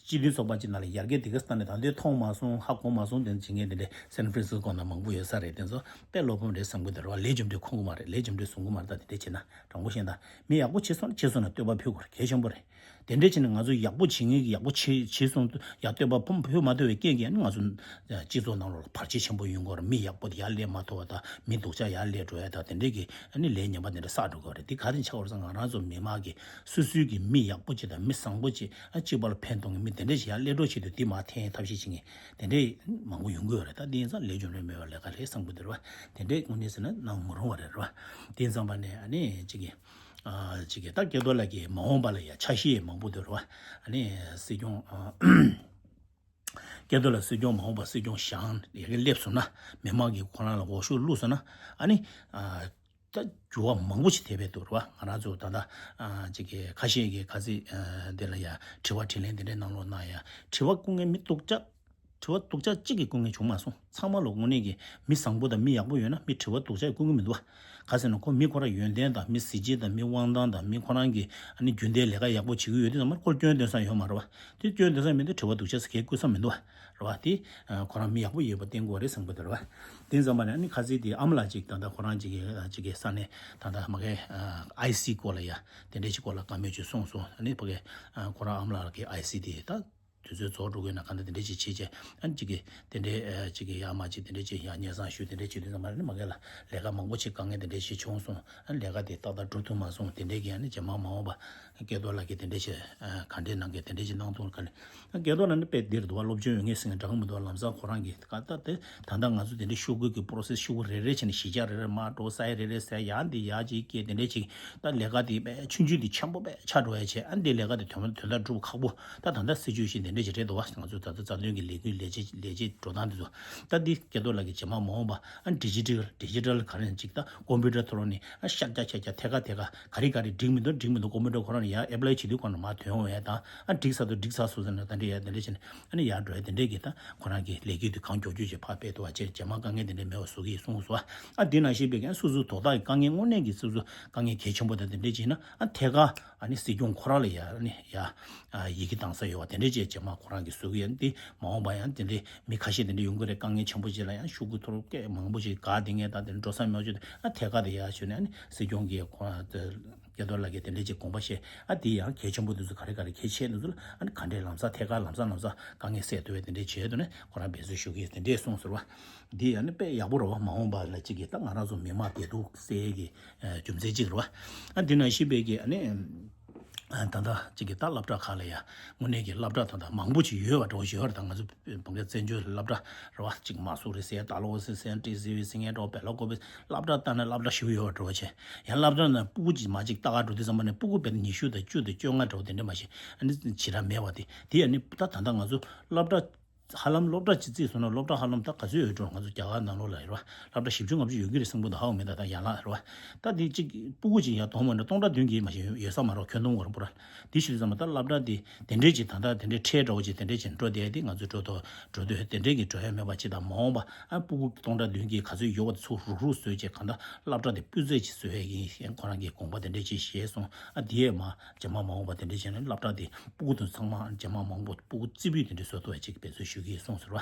སྤྱི་མཐུན་ཚོགས་པ་ཅིག་ནང་ལ་ཡར་རྒྱས་དེ་ག་ས་ནས་ད་དུང་མཐོང་མ་སོང་། ཧ་གོ་མ་སོང་། དེ་འདྲ་བྱེད་མཁན་དེ་འདྲ་སན་ཧྥ་རན་སི་སྐོ་ནང་མང་པོ་ཡོད་ས་རེད། དེ་ཚོ་དཔེ་བློ་ཕམ་རེད་བསམ་གི། དེ་རེད་བ། ལས་རྒྱུ་འབྲས་ཁུངས་གི་མ་རེད། ལས་རྒྱུ་འབྲས་བཟུང་གི་མ་རེད། ད་དེ་འདྲ་བྱེད་ན། དྲང་པོ་བཤད་ན་མི་ཡག་པོ་བྱེད་སོང་ན་བྱེད་སོང་ན་བསྟོད་པ་ཕུལ་དགོས་རེད། གལ་ཆེན་པོ་རེད། དེ་འདྲ་བྱས་ནས་ང་ཚོ་ཡག་པོ་བྱེད་མཁན་གྱིས་ཡག་པོ་བྱེད་བྱེད་སོང་། ཡ་བསྟོད་པ་ཕུལ་མ་ཐུབ་པའི་རྐྱེན་གྱིས་ནི་ང་ཚོ་སྤྱི་ཚོགས་ནང་ལོགས་ལ་བར་ཆད་ཆེན་པོ་ཡོང་གི་ཡོད་རེད། མི་ཡག་པོ་དེ་ཡར་སླེབས་མ་ཐུབ་པ་དང་། མི་སྡུག་ཅག་ཡར་སླེབས་འགྲོ་ཡ་དང་། དེ་འདྲའི་གི་ཨ་ནི་ལས་ངན་པ་དེ་འདྲ་བསགས་འགྲོ་གི་ཡོད་རེད། དེ་ག་རེ་ཆགས་པ་རེད་ཟེར་ན། ང་རང་ཚོ་མི་མང་གིས་སོ་སོའི་གི་མི་ཡག་པོ་ཅིག་དང་མི་བཟང་པོ་ཅིག་ཨ་གཅིག་པ་ལ་ཕན་གཏོང་གི་མི་དེ་འདྲ་ཞིག་ཡར་སླེབས་འགྲོ་ཆེད་དུ་དེ་མར་འཐེན་ཐབས་ཤེས་བྱེད་མཁན་དེ་འདྲ་མང་པོ་ཡོང་གི་ཡོད་རེད། ད་དེ་ཡིན་ཙང་ལས་རྒྱུ་འབྲས་མེད་པའི་ལས་ཀ་རེད་བསམ་གི་འདུག་རེད་བ། དེ་འདྲའི་དངོས་གནས་ཟེར་ན་གནང་མི་རུང་བ་རེད་རེད་བ། དེ་ཙམ་པ་ནས་ཨ་ནི་གཅིག་གི་ཨ་གཅིག་གི་ད་སྐལ་རྡོར་ལགས་ཀྱི་མ་འོངས་པ་ལ་ཡ་འཆར་གཞི་མང་པོ་འདུག་རེད་བ། ཨ་ནི་སྲིད་སྐྱོང་ཨ་སྐལ་རྡོར་ལགས་སྲིད་སྐྱོང་མ་འོངས་པ་སྲིད་སྐྱོང་བཞེངས་ཡ་གི་སླེབས་སོང་ན། མི་མང་གིས་ཁོ་རང་ལ་འོས་ཤོག་བླུགས་སོང་ན། ཨ་ནི་ཨ་ ད་འགྱུར་བ་མང་པོ་ཞིག་ཐེབས་པའི་འདུག་རེད་བ། ང་རང་ཚོ་ད་ལྟ་ཨ་ཅིག་གི་ཁ་ཤས་ཀྱིས་ཁ་ཚིག་ཨ་འདི་ལ་ཡ་དྲི་བ་དྲིས་ལན་འདི་འདྲའི་གནང་རོགས་གནང་ཡ། དྲི་བ་བསྐུར་མཁན་མི་སྡུག་ཅག་དྲི་བ་སྡུག་ཅག་གཅིག་གིས་བསྐུར་མཁན་བྱུང་མ་སོང་། ཚང་མ་ལ་དངོས་གནས་ཀྱི་མི་བཟང་པོ་དང་མི་ཡག་པོ་ཡོད་ན་མི་དྲི་བ་སྡུག་ཅག་བསྐུར་གི་མི་འདུག་བ། ག་ཟེར་ན་ཁོ་མི་ཁོ་རང་ཡོན་ཏན་དང་མི་གཟི་བརྗིད་དང་མི་དབང་ཐང་དང་མི་ཁོ་རང་གི་ཨ་ནི་རྒྱུན་ལྡན་ལས་ཀ་ཡག་པོ་བྱེད་ཀྱི་ཡོད་དུས་ཙམ་པ་ཁོར་སྐྱོན་འདོན་ས་ཡོད་མ་རེད་བ། དེ་སྐྱོན་འདོན་ས་མེད་དུས་དྲི་བ་སྡུག་ཅག་ཟེར་མཁན་བསྐུར་ས་མི་འདུག་བ། རེད་བ། དེ་ཁོ་རང་མི་ཡག་པོ་ཡོད་པ་བསྟན་དགོས་རེད་བསམ་གི་འདུག་རེད་བ། དེ་ཙམ་པ་ནས་ཨ་ནི་ཁ་ཚིག་དེ་ཨ་མ་ལགས་ཅིག་ད་ལྟ་ཁོ་རང་ཅིག་གི་ཅིག་གི་ས་ནས་ད་ལྟ་མ་གི་ཨ་ཨའི་སི་སྐོར་ལ་ཡ་དེ་འདྲས་ཅིག་སྐོར་ལ་བཀའ་མོལ་ཅིག་གསུངས་སོང་། ཨ་ནི་ཕ་གི་ཨ་ཁོ་རང་ཨ་མ་ལགས་ཀྱི་ཨའི་སི་དེ་ད་དུས་ཚོད་རྫོགས་འགྲོ་གི་ཡོད་ན་གང་ལྟར་དེ་འདྲས་ཅིག་བྱེད་ཅེས་ཨ་ནི་ཅིག་གི་དེ་འདྲས་ཨ་ཅིག་གི་ཡ་མ་ཅིག་དེ་འདྲས་ཅིག་ཡ་སྙན་སེང་ཞུས་དེ་འདྲས་བྱེད་དུས་ཙམ་པ་ཨ་ནི་མ་གི་ལ་ལས་ཀ་མང་པོ་ཅིག་དཀའ་ངལ་དེ་འདྲས་ཅིག་བྱུང་སོང་། ཨ་ནི་ལས་ཀ་དེ་ཏག་ཏག་འགྲུབ་ཐུབ་མ་སོང་། དེ་འདྲས་ཀྱི་ཨ་ནི་རྗེས་མ་མ་འོངས་པ་སྐལ་རྡོར་ལགས་ཀྱིས་དེ་འདྲས་བྱས། ག་འདྲས་གནང་གི་དེ་འདྲས་ཀྱི་གནང་ཐུབ་ག་ལེ། སྐལ་རྡོར་ལགས་ནི་དཔེ་འདིར་འདུག་བ། སློབ་སྦྱོང་ཡོད་མཁན་ཟེར་མཁན་འདྲ་གི་མི་འདུག་བ། ལམ་སང་ཁོ་རང་གིས་ད་ལྟ་དེ་ད་ལྟ་ང་ཚོ་དེ་འདྲས་ཤོག་གུ་གི་པོ་རོ་སེ་སི་ཤོག་གུ་རེ་རེ་བྱས་ནས་གཞིས་ཆགས་རེ་རེ་མར་འགྲོ། ས་ཡ་རེ་རེ་ས་ཡ་ཡར་འདི་ཡར་ཅིག་སྐྱེལ་དེ་འདྲས་ཅིག་ད་ལས་ཀ་དེ་དཔེ་ཆུང་ཆུང་དེ་ཆེན་པོ་དཔེ་ཆགས་འགྲོ་ཡ་བྱས། ཨ་འདི་ལས་ཀ་དེ་དོན་དོན་དག་སྒྲུབ་ཁག་པོ། ད་ད་ལྟ་སྲིད་ཇུས་བཞིན་དེ་འདྲས་ཅིག་རེད་འདུག་བ། ང་ཚོ་ད་ལྟ་རྩ་དོན་གྱི་ལས་འགུལ་ལས་བྱེད་ལས་བྱེད་འགྲོ་སྟངས་དེ་ཚོ་ད་འདི་སྐལ་རྡོར་ལགས་ཀྱིས་རྗེས་མ་མ་འོངས་པ་ཨ་ཌི་ཇི་ཊལ་ཌི་ཇི་ཊལ་ག་རེ་ཅིག་ད་ཀོམ་པུ་ཊར་ཐོག་ནས་ཨ་ཤར་རྒྱག་ཤར་རྒྱག་ཐད་ཀ་ཐད་ཀ་ག་རེ་ག་རེ་འགྲིག་མི་འདུག་འགྲིག་མི་འདུག་ཀོམ་པུ་ཊར་ཁོ་རང་ནས་ཡར་ཨེབ་ལའི་བྱེད་དུས་ཁོ་ན་མར་ཐོན་འོང་ཡ་དང་། ཨ་འགྲིག་ཚར་དུས་འགྲིག་ཚར་སོང་ཟེར་ན་ད་འདྲ་ཡ་དེ་འདྲ་བྱས་ནས་ཨ་ནི་ཡར་འགྲོ་ཡ་དེ་འདྲས་ཀྱི་ད་ཁོ་རང་གི་ལས་འགུལ་དེ་གང་མགྱོགས་མགྱོགས་ཅིག་ཕར་སྤེལ་ཐུབ་པ་བྱས། རྗེས་མ་དཀའ་ངལ་དེ་འདྲས་མེད་པ་བཟོ་གི་ཡིན་གསུངས་སོང་། ཨ་འདི་ནང་བཞིན་པའི་ཀྱང་སོ་སོའི་དོ་བདག་གི་དཀའ་ངལ་དངོས་གནས་ཀྱི་སོ་སོ་དཀའ་ངལ་གལ་ཆེན་པོ་དང་དེ་འདྲས་བྱས་ན་ཨ་ཐད་ཀར་ཨ་ནི་སྲིད་སྐྱོང་ཁོ་རང་ལ་ཡ་ཨ་ནི་ཡ་ཡི་གེ་བཏང་ས་ཡོད་པ་དེ་འདྲས་བྱས། རྗེས་མ་ཁོ་རང་གིས་བཟོ་གི་ཡ་འདི་མ་འོངས་པ་ཡང་དེ་འདྲས་མི་ཁ་ཤས་དེ་འདྲས་ཡོང་གི་རེད། དཀའ་ངལ་ཆེན་པོ་ཅིག་ལ་ཡང་ཤོག་གུ་ཐོར་སྐད་མང་པོ་ཞིག་ག་དེ་ངས་ད་དེ་འགྲོ་ས་མེད་ཅིག་ཨ་ཐད་ཀར་དེ་ཡ་ཞུས་ནས་ཨ་ནི་སྲིད་སྐྱོང་གིས་ཁོ་རང་དེ། སྐལ་རྡོར་ལགས་ཀྱིས་དེ་འདྲས་ཅིག་དགོངས་པ་བཞེས། ཨ་དེ་ཡང་གལ་ཆེན་པོ་དེ་ཚོ་ག་རེ་ག་རེ་གལ་ཆེ་དེ་ཚོ་ལ་ཨ་ནི་ག་འདྲས་ལམ་སང་ཐད་ཀར་ལམ་སང་ལམ་སང་དཀའ་ངལ་སེལ་ཐུབ་པའི་དེ་འདྲས་བྱས་དུས་ནས་ཁོ་རང་འབད་བརྩོན་ཞུ་གི་ཡོད་དེ་འདྲས་གསུངས་ཟེར་བ། འདི་ཡང་ནི་དཔེ་ཡག་པོ་རེད་བ། མ་འོངས་པ་ལ་ཅིག་གིས་ད་ང་རང་ཚོ་མི་དམངས་བདེ་སྡུག་སེལ་གྱི་རྒྱུ་མཚན་ཅིག་རེད་བ། ཨ་འདི་ནང་བཞིན་པའི་གི་ཨ་ནི་ད་ལྟ་ཅིག་གིས་ད་སློབ་གྲྭ་ཁག་ལ་ཡ་དངོས་གནས་ཀྱི་སློབ་གྲྭ་ད་ལྟ་མང་པོ་ཅིག་ཡོད་པ་འདྲ་བོ་ཞིག་ཡོད་རེད། ད་ང་ཚོ་བོད་པའི་བཙན་བྱོལ་སློབ་གྲྭ་རེད་བ། གཅིག་མ་སུ་རི་ཟེར་ཏཱ་ལོ་ཟེར་ཟེར་ཏྲེ་ཟི་བི་ཟེར་མཁན་འདྲ་བོ་བེ་ལ་ཀོ་བི་སློབ་གྲྭ་ལྟ་ན་སློབ་གྲྭ་ཞིག་ཡོད་པ་འདྲ་བོ་བྱས། ཡང་སློབ་གྲྭ་ནང་སྤུ་གུ་གཅིག་མ་གཅིག་ལྟ་ག་འགྲོ་དུས་ཙམ་པ་ནས་སྤུ་གུ་དཔེ་ཉི་ཤུ་དང་བཅུ་དང་བཅོ་ལྔ་འདྲ་བོ་དེ་འདྲ་མ་ཤེས་ཨ་ནི་བྱེ་བྲག་མེད་པ་དེ་དེ་ཨ་ནི་ད་ད་ལྟ་ང་ཚོ་སློབ་གྲྭ་ཧ་ལམ་སློབ་གྲྭ་གཅིག་བརྩིས་སོང་ན་སློབ་གྲྭ་ཧ་ལམ་ད་ག་ཚོད་ཡོད་འགྲོ། ང་ཚོ་རྒྱ་གར་ནང་ལོགས་ལ་ཡོད་རེད་བ། སློབ་གྲྭ་བཞི་བཅུ་ལྔ་བཅུ་ཡོད་ཀྱི་རེད་གསུང་གི་འདུག་ཧ་གོ་མེད་ད་ད་ཡན་ལག་རེད་བ། ད་དེ་གཅིག་སྤུ་གུ་གཅིག་ཡར་གཏོང་མ་འགྲོ་སྟོང་ཕྲག་བདུན་གྱིས་མ་ཤེས་ཡོད་ས་མ་རེད་ཁྱོན་བསྡོམས་འོར་པོ་ར། དེ་ཞུ་དུས་ཙམ་པ་ད་སློབ་གྲྭ་དེ་དེ་འདྲས་ཅིག་ད་ལྟ་དེ་འདྲས་ཁྲལ་འདྲ་བོ་ཅིག་དེ་འདྲས་ཅིག་འགྲོ་བསྡད་དེ་ང་ཚོ་འགྲོ་ཐོ་འགྲོ་དུས་དེ་འདྲས་ཀྱི་འགྲོ་ཡ་མེད་པ་ཅིག་དང་མ་འོངས་པ་ཨ་སྤུ་གུ་སྟོང་ཕྲག་བདུན་གྱིས་ག་ཚོད་ཡོད་པ་དེ་ཚོ་རུག་རུག་བཟོས་བྱས་གང་ལྟར་སློབ་གྲྭ་དེ་སྤུས་ཚད་ཅིག་བཟོ་ཡ་ཡིན་ཁོ་རང་གིས་དགོངས་པ་དེ་འདྲས་ཅིག་བཞེས་སོང་། ཨ་དེ་ཡས་མ་རྗེས་མ་མ་འོངས་པ་དེ་འདྲས་བྱས་ནས་སློབ་གྲྭ་དེ་སྤུ་གུ་དང་ཚང་མ་རྗེས་མ་མང་པོ་སྤུ་གུ་རྩེ་ཕུད་དེ་འདྲས་བཟོ་ཐུབ་པ་ཅིག་འབད་བརྩོན་ཞུ་གི་ཡིན་གསུངས་ཟེར་བ།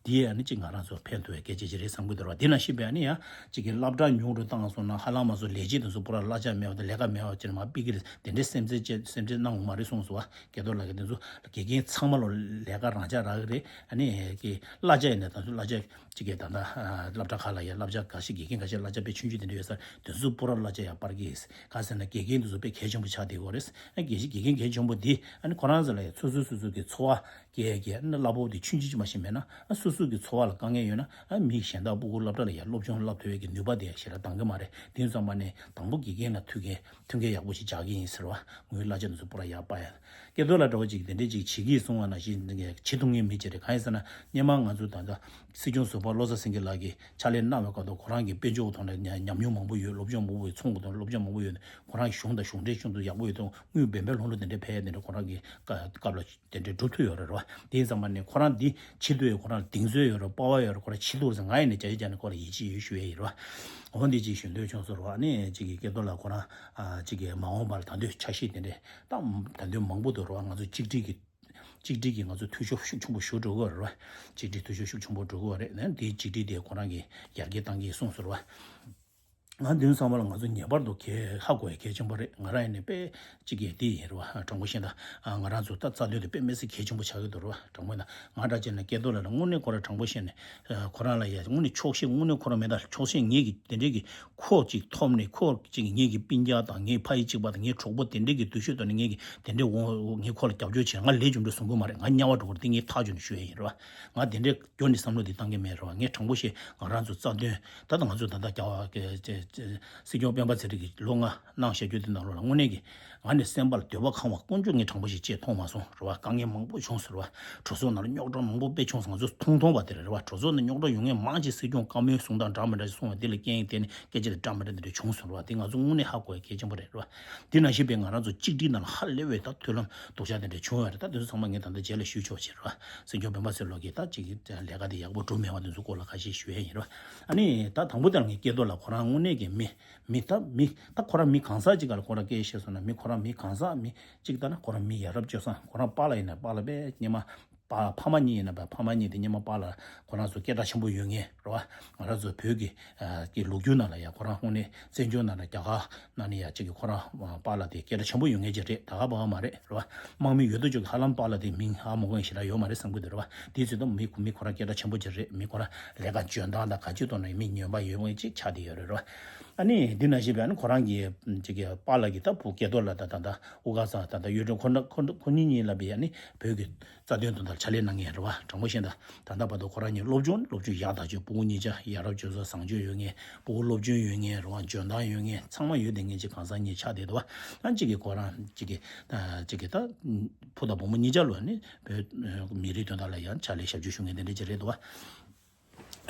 དེ་ཡས་ནི་ཅིག་ང་རང་ཚོ་ཕན་ཐོགས་པའི་སྐད་ཆ་ཅིག་རེད་བསམ་གི་འདུག་ར། དེ་ནང་བཞིན་པའི་ཨ་ནི་ཡང་ཅིག་གི་སློབ་གྲྭ་ཉུང་རུ་བཏང་སོང་ན་ཧ་ལམ་མ་སོང་ལས་བྱེད་དེ་ཚོ་པུ་ར་གླ་ཆ་མེད་པ་དང་ལས་ཀ་མེད་པ་ཅིག་མར་ཕུད་ཀྱི་རེད། དེ་འདྲའི་སེམས་ཚེགས་ཅན་སེམས་ཁྲལ་གནང་དགོས་མ་རེད་གསུངས་སོང་བ། སྐལ་རྡོར་ལགས་ཀྱིས་དེ་ཚོ་དགེ་རྒན་ཚང་མ་ལ་ལས་ཀ་རང་འཇགས་རག་གི་རེད། ཨ་ནི་ཀྱི་གླ་ཆ་ཡིན་ན་ད་དུང་གླ་ཆ་ཅིག་གི་ད་ལྟ་སློབ་གྲྭ་ཁག་ལ་ཡ་གླ་ཆ་འགའ་ཞིག་དགེ་རྒན་འགའ་ཞིག་གླ་ཆ་དཔེ་ཆུང་ཆུང་དེ་འདྲ་ཡོད་ས་དེ་ཚོ་པུ་ར་གླ་ཆ་ཡ་སྤར་གི་ཡིན། ག་ཟེར་ན་དགེ་རྒན་དེ་ཚོ་དཔེ་གལ་ཆེན་པོ་ཆགས་བསྡད་ཡོད་རེད། ཨ་དགེ་དགེ་རྒན་གལ་ཆེན་པོ་དེ་ཨ་ནི་ཁོ་རང་ཚོ་ལ་ཡ་སོ་སོ་སོ་སོ་གི་འཚོ་བ་སྐྱེལ་ཡ་གི་ཨ་ནི་གླ་ཕོགས་དེ་ཆུང་ཆུང་ཅིག་མ་ཞིག་མེད་ན་ཨ་སོ་སོ་གི་འཚོ་བ་ལ་དཀའ་ངལ་ཡོད་ན་ཨ་མི་གཞན་དག་སྤུ་གུ་སློབ་གྲྭ་ལ་ཡ་སློབ་སྦྱོང་བསླབ་ཐུབ་ཡ་གི་ནུས་པ་དེ་ཞེ་དྲག་འདང་གི་མ་རེད། དེ་ཡིན་ཙམ་པ་ནས་དང་པོ་དགེ་རྒན་ལ་ཐུག་མཁན་མཐུན་རྐྱེན་ཡག་པོ་ཞིག་སྦྱར་གྱི་ཡིན་ཟེར་བ། ངོས་གླ་ཆ་དེ་ཚོ་པུ་ར་ཡར་སྤར་ཡ། སྐལ་རྡོར་ལགས་འདྲ་བོ་ཅིག་དེ་འདྲས་ཅིག་བྱེད་ཀྱི་སོང་བ་ནང་བཞིན་བྱེད་ཐུབ་མཁན་མི་ཅིག་རེད། གང་ཡིན་ཟེར་ན་སྔོན་མ་ང་ཚོ་ད་ལྟ་སྲིད་སྐྱོང་ཟུར་པ་བློ་བཟང་སེང་གེ་ལགས་ཀྱིས་ཕྱག་ལས་གནང་བའི་སྐབས་དུ་ཁོ་རང་གི་དཔལ་འབྱོར་ཐོག་ནས་ཉམས་མྱོང་མང་པོ་ཡོད། སློབ་སྦྱོང་མང་པོ་ཡོད། ཚོང་གི་ཐོག་ནས་སློབ་སྦྱོང་མང་པོ་ཡོད། ཁོ་རང་གི་གཞུང་དང་གཞུང་འབྲེལ་ཤིན་ཏུ་ཡག་པོ་ཡོད་དུས་དངུལ་འབེལ་འབེལ་ལྷུང་ལྷུང་དེ་འདྲས་ཕེབས་དེ་འདྲས་ཁོ་རང་གི་སྐབས་ལ་དེ་འདྲས་སྒྲུབ་ཐུབ་ཡོད་རེད་རེད་བ། དེ་ཡིན་ཙམ་པ་ནས་ཁོ་རང་འདི་བྱེད་ཐུབ་ཡོད། ཁོ་རང་གདེང་ཚོད་ཡོད་རེད། པ་ཝར་ཡོད་རེད། ཁོ་རང་བྱེད་ཐུབ་རེད་ཟེར་ང་ཡིན་ནས་བྱ་ཡུལ་བྱ་ནས་ཁོ་ལ་ཡིད་ཆེས་ཡོད་ཞུ་ཡས་ཡིན་རེད་བ། འོ་འདི་ཅིག་ཞུ་འདོད་བྱུང་ཟེར་བ། ཨ་ནི་གཅིག་གི་སྐལ་རྡོར་ལགས་ཁོ་རང་ཨ་གཅིག་གི་མ་འོངས་པར་ད་དུང་ཆ་ཤས་དེ་འདྲས་ད་ད་དུང་མང་པོ་འདུག་རེད་བ། ང་ཚོ་གཅིག་སྒྲིལ་གྱི་གཅིག་སྒྲིལ་གྱིས་ང་ཚོ་འཐུས་ཤོར་ཤུགས་ཆེན་པོ་ཞུ་འགྲོ་གི་རེད་བ། གཅིག་སྒྲིལ་འཐུས་ཤོར་ཤུགས་ཆེན་པོ་འགྲོ་གི་རེད། ཨ་ནི་འདིའི་གཅིག་སྒྲིལ་དེ་ཁོ་རང་གིས་ཡར་རྒྱས་གཏང་གི་གསུངས་ཟེར་བ། ང་འདི་ཚང་མ་ལ་ང་ཚོ་ངེས་པར་དུ་གལ་ཧ་གོ་ཡ་གལ་ཆེན་པོ་རེད། ང་རང་ཡིན་ནའི་དཔེ་གཅིག་གི་འདི་ཡིན་རེད་བ། དྲང་པོ་བཤད་ན་ང་རང་ཚོ་ད་རྩ་དོན་དེ་དཔེ་མི་སྲིད་གལ་ཆེན་པོ་ཆགས་ཀྱི་འདུག་རེད་བ། དྲང་པོ་ཡིན་ན་ང་འདྲ་བྱས་ན་སྐལ་རྡོར་ལགས་ལ་དངོས་གནས་ཁོ་རང་དྲང་པོ་བཤད་ནས་ཁོ་རང་ལ་ཡ་དངོས་གནས་ཆོག་ཤེས་དངོས་གནས་ཁོ་རང་མེད་ད་ཆོག་ཤེས་ངེད་ཀྱི་དེ་འདྲས་ཀྱི་ཁོག་ཅིག་ཐོབ་ནས་ཁོག་ཅིག་ངེད་ཀྱི་སྤུན་ཀྱག་དང་ངའི་ཕ་ཡི་གཅིག་པ་དང་ངའི་གྲོགས་པོ་དེ་འདྲས་ཀྱི་འདུ་ཤེས་ཐོག་ནས་ངེད་ཀྱི་དེ་འདྲས་འོང་ངས་ཁོ་ལ་རྒྱབ་སྐྱོར་བྱས་ང་ལས་རྒྱུ་འབྲས་བཟུང་གི་མ་རེད། ང་དམྱལ་བ་འགྲོ་གི་རེད། དེ་ངས་ཐག་ཆོད་ནས་ཞུ་ཡ་ཡིན་རེད་བ། ང་དེ་འདྲས་སྐྱོ་ནས་བསམ་བློ་དེ་བཏང་གི་མེད་རེད་བ། ངས་དྲང་པོ་བཤད་ང་རང་ཚོ་རྩ་དོན་ད་ལྟ་ང་ཚོ་ད་ལྟ་རྒྱ་བ་གི་ སྲིད་སྐྱོང་སྤེན་པ་ཚེ་རིང་གིས་ལོ་ལྔ་གནང་བཞག་རྒྱུ་དེ་ནང་ལོགས་ལ་དངོས་གནས་ཀྱི་ང་ནི་སེམས་པ་ལ་འདོད་པ་ཁེངས་པ་དཀོན་མཆོག་ངས་དྲང་པོ་ཞིག་ཅེས་མཐོང་མ་སོང་རེད་བ། དཀའ་ངལ་མང་པོ་བྱུང་ཟེར་བ། གྲོས་ཚོགས་ནང་ལ་རྙོག་དྲ་མང་པོ་དཔེ་བྱུང་ཟེར། ང་ཚོ་མཐོང་མཐོང་བ་དེ་རེད་བ། གྲོས་ཚོགས་ནང་རྙོག་དྲ་ཡོང་མཁན་མང་ཆེ་སྲིད་སྐྱོང་བཀའ་མོལ་གསུང་སྟངས་འདྲ་མི་འདྲ་ཞིག་གསུང་བ་དེ་ལ་རྐྱེན་དེ་ནི་སྐད་ཆ་དེ་འདྲ་མི་འདྲ་དེ་འདྲ་བྱུང་ཟེར་བ། དེ་ང་ཚོ་དངོས་གནས་ཧ་གོ་ཡ་གལ་ཆེན་པོ་རེད་རེད་བ། དེ་ནང་བཞིན་པའི་ང་རང་ཚོ་གཅིག་སྒྲིལ་ནང་ལ་ཧ་ལས་པའི་ད་མཐུན་ལམ་སྡུག་ཅག་དེ་འདྲ་བྱུང་བ་རེད། ད་དེ་ཚོ་ཚང་མ་ངས་ད་ལྟ་རྗེས་ལ་ཞུ་ཆོག་ཕྱིར་རེད་བ། སྲིད་སྐྱོང་སྤེན་པ་ཚེ་རིང་ལགས་ཀྱིས་ད་གཅིག་ལས་ཀ་དེ་ཡག་པོ་སྒྲུབ་མེད་བ་དེ་ཚོ་སྐོར་ལ་ཁ་ཤས་ཞུ་ཡ་ཡིན་རེད་བ། ཨ་ནི་ད་དང་པོ་དེ་ལ་ངས་སྐལ་རྡོར་ལགས་ཁོ་རང་དངོས་གནས་ཀྱི་མི་མི་ད་མི་ད་ཁོ་རང་མི་གང་ཟག་ཅིག་ག་ལ་ཁོ་རང་སྐད་བཤད་སོང་ན། མི་ཁོ་རང་མི་གང་ཟག་མི་གཅིག་ལྟ་ན་ཁོ་རང་མི་ཡ་རབས་སྤྱོད་བཟང་། ཁོ་རང་པཱ་ལགས་ཡིན་ན་པཱ་ལགས་པས་སྔོན་མ་པ་ཕ་མ་གཉིས་ཡིན་ན་པ་ཕ་མ་གཉིས་དེ་སྔོན་མ་པཱ་ལགས་ཁོ་རང་ཚོ་སྐད་གྲགས་ཆེན་པོ་ཡོད་མཁན་རེད་བ། ང་རང་ཚོ་བོད་ཀྱི་ཨ་ཀྱི་ལོ་རྒྱུས་ནང་ལ་ཡང་ཁོ་རང་དངོས་གནས་བཙན་བྱོལ་ནང་ལ་རྒྱ་གར་ནང་ནས་ཡང་གཅིག་གི་ཁོ་རང་པཱ་ལགས་དེ་སྐད་གྲགས་ཆེན་པོ་ཡོད་མཁན་ཅིག་རེད། ད་ག་པ་ག་མ་རེད་རེད་བ། དམག་མི་ཡོད་དོ་ཅོག་གི་ཧ་ལམ་པཱ་ལགས་དེ་མིང་ཧ་མ་གོ་མཁན་ཞེ་དྲག་ཡོད་མ་རེད་བསམ་གི་འདུག་རེད་བ། དེའི་ཚོད་དུ་མི་མི་ཁོ་རང་སྐད་གྲགས་ཆེན་པོ་ཅིག་རེད། མི་ཁོ་རང་ལས་ཀ་འཇོན་ཐང་དང་ག་ཅི་ཐོག་ནས་མི་ཉོན་པ་ཡོད་མཁན་ཅིག་ཆགས་བསྡད་ཡོད་རེད་རེད་བ། ཨ་ནི་འདི་ནང་བཞིན་པའི་ཨ་ནི་ཁོ་རང་གི་ཅིག་གི་པཱ་ལགས་ཀྱི་ད་བུ་སྐལ་རྡོར་ལགས་དང་ད་ལྟ་དབུ་དཀར་ཚང་ད་ལྟ་གཡུ་སྒྲོན་ཁོ་ན་ཁོ་ཁོ་གཉིས་གཉིས་ལ་བའི་ཨ་ནི་བོད་ཀྱི་རྩ་དོན་དོན་དག་ལ་ཕྱག་ལས་གནང་མཁན་རེད་བ། དྲང་པོ་བཤད་ན་ད་ལྟ་བར་དུ་ཁོ་རང་གཉིས་སློབ་སྦྱོང་སློབ་སྦྱོང་ཡག་ཐག་ཆོད། སྤུ་གུ་གཉིས་ཆ་ཡ་རབས་སྤྱོད་བཟང་བཟང་སྤྱོད་ཡོད་མཁན། སྤུ་གུ་སློབ་སྦྱོང་ཡོད་མཁན་རེད་བ། འཇོན་ཐང་ཡོད་མཁན་ཚང་མ་ཡོད་བསྡད་མཁན་ཅིག་གང་ཟག་གཉིས་ཆགས་བསྡད་འདུག་བ། ཨ་གཅིག་གིས་ཁོ་རང་གཅིག་གིས་ད་གཅིག་གིས་ད་བུ་དང་བུ་མོ་གཉིས་ཆ་ལོ་ནི་བོད་མི་རིགས་དོན་དག་ལ་ཡང་ཕྱག་ལས་ཞབས་ཞུ་ཞུ་མཁན་དེ་འདྲ་ཅིག་རེད་འདུག་བ།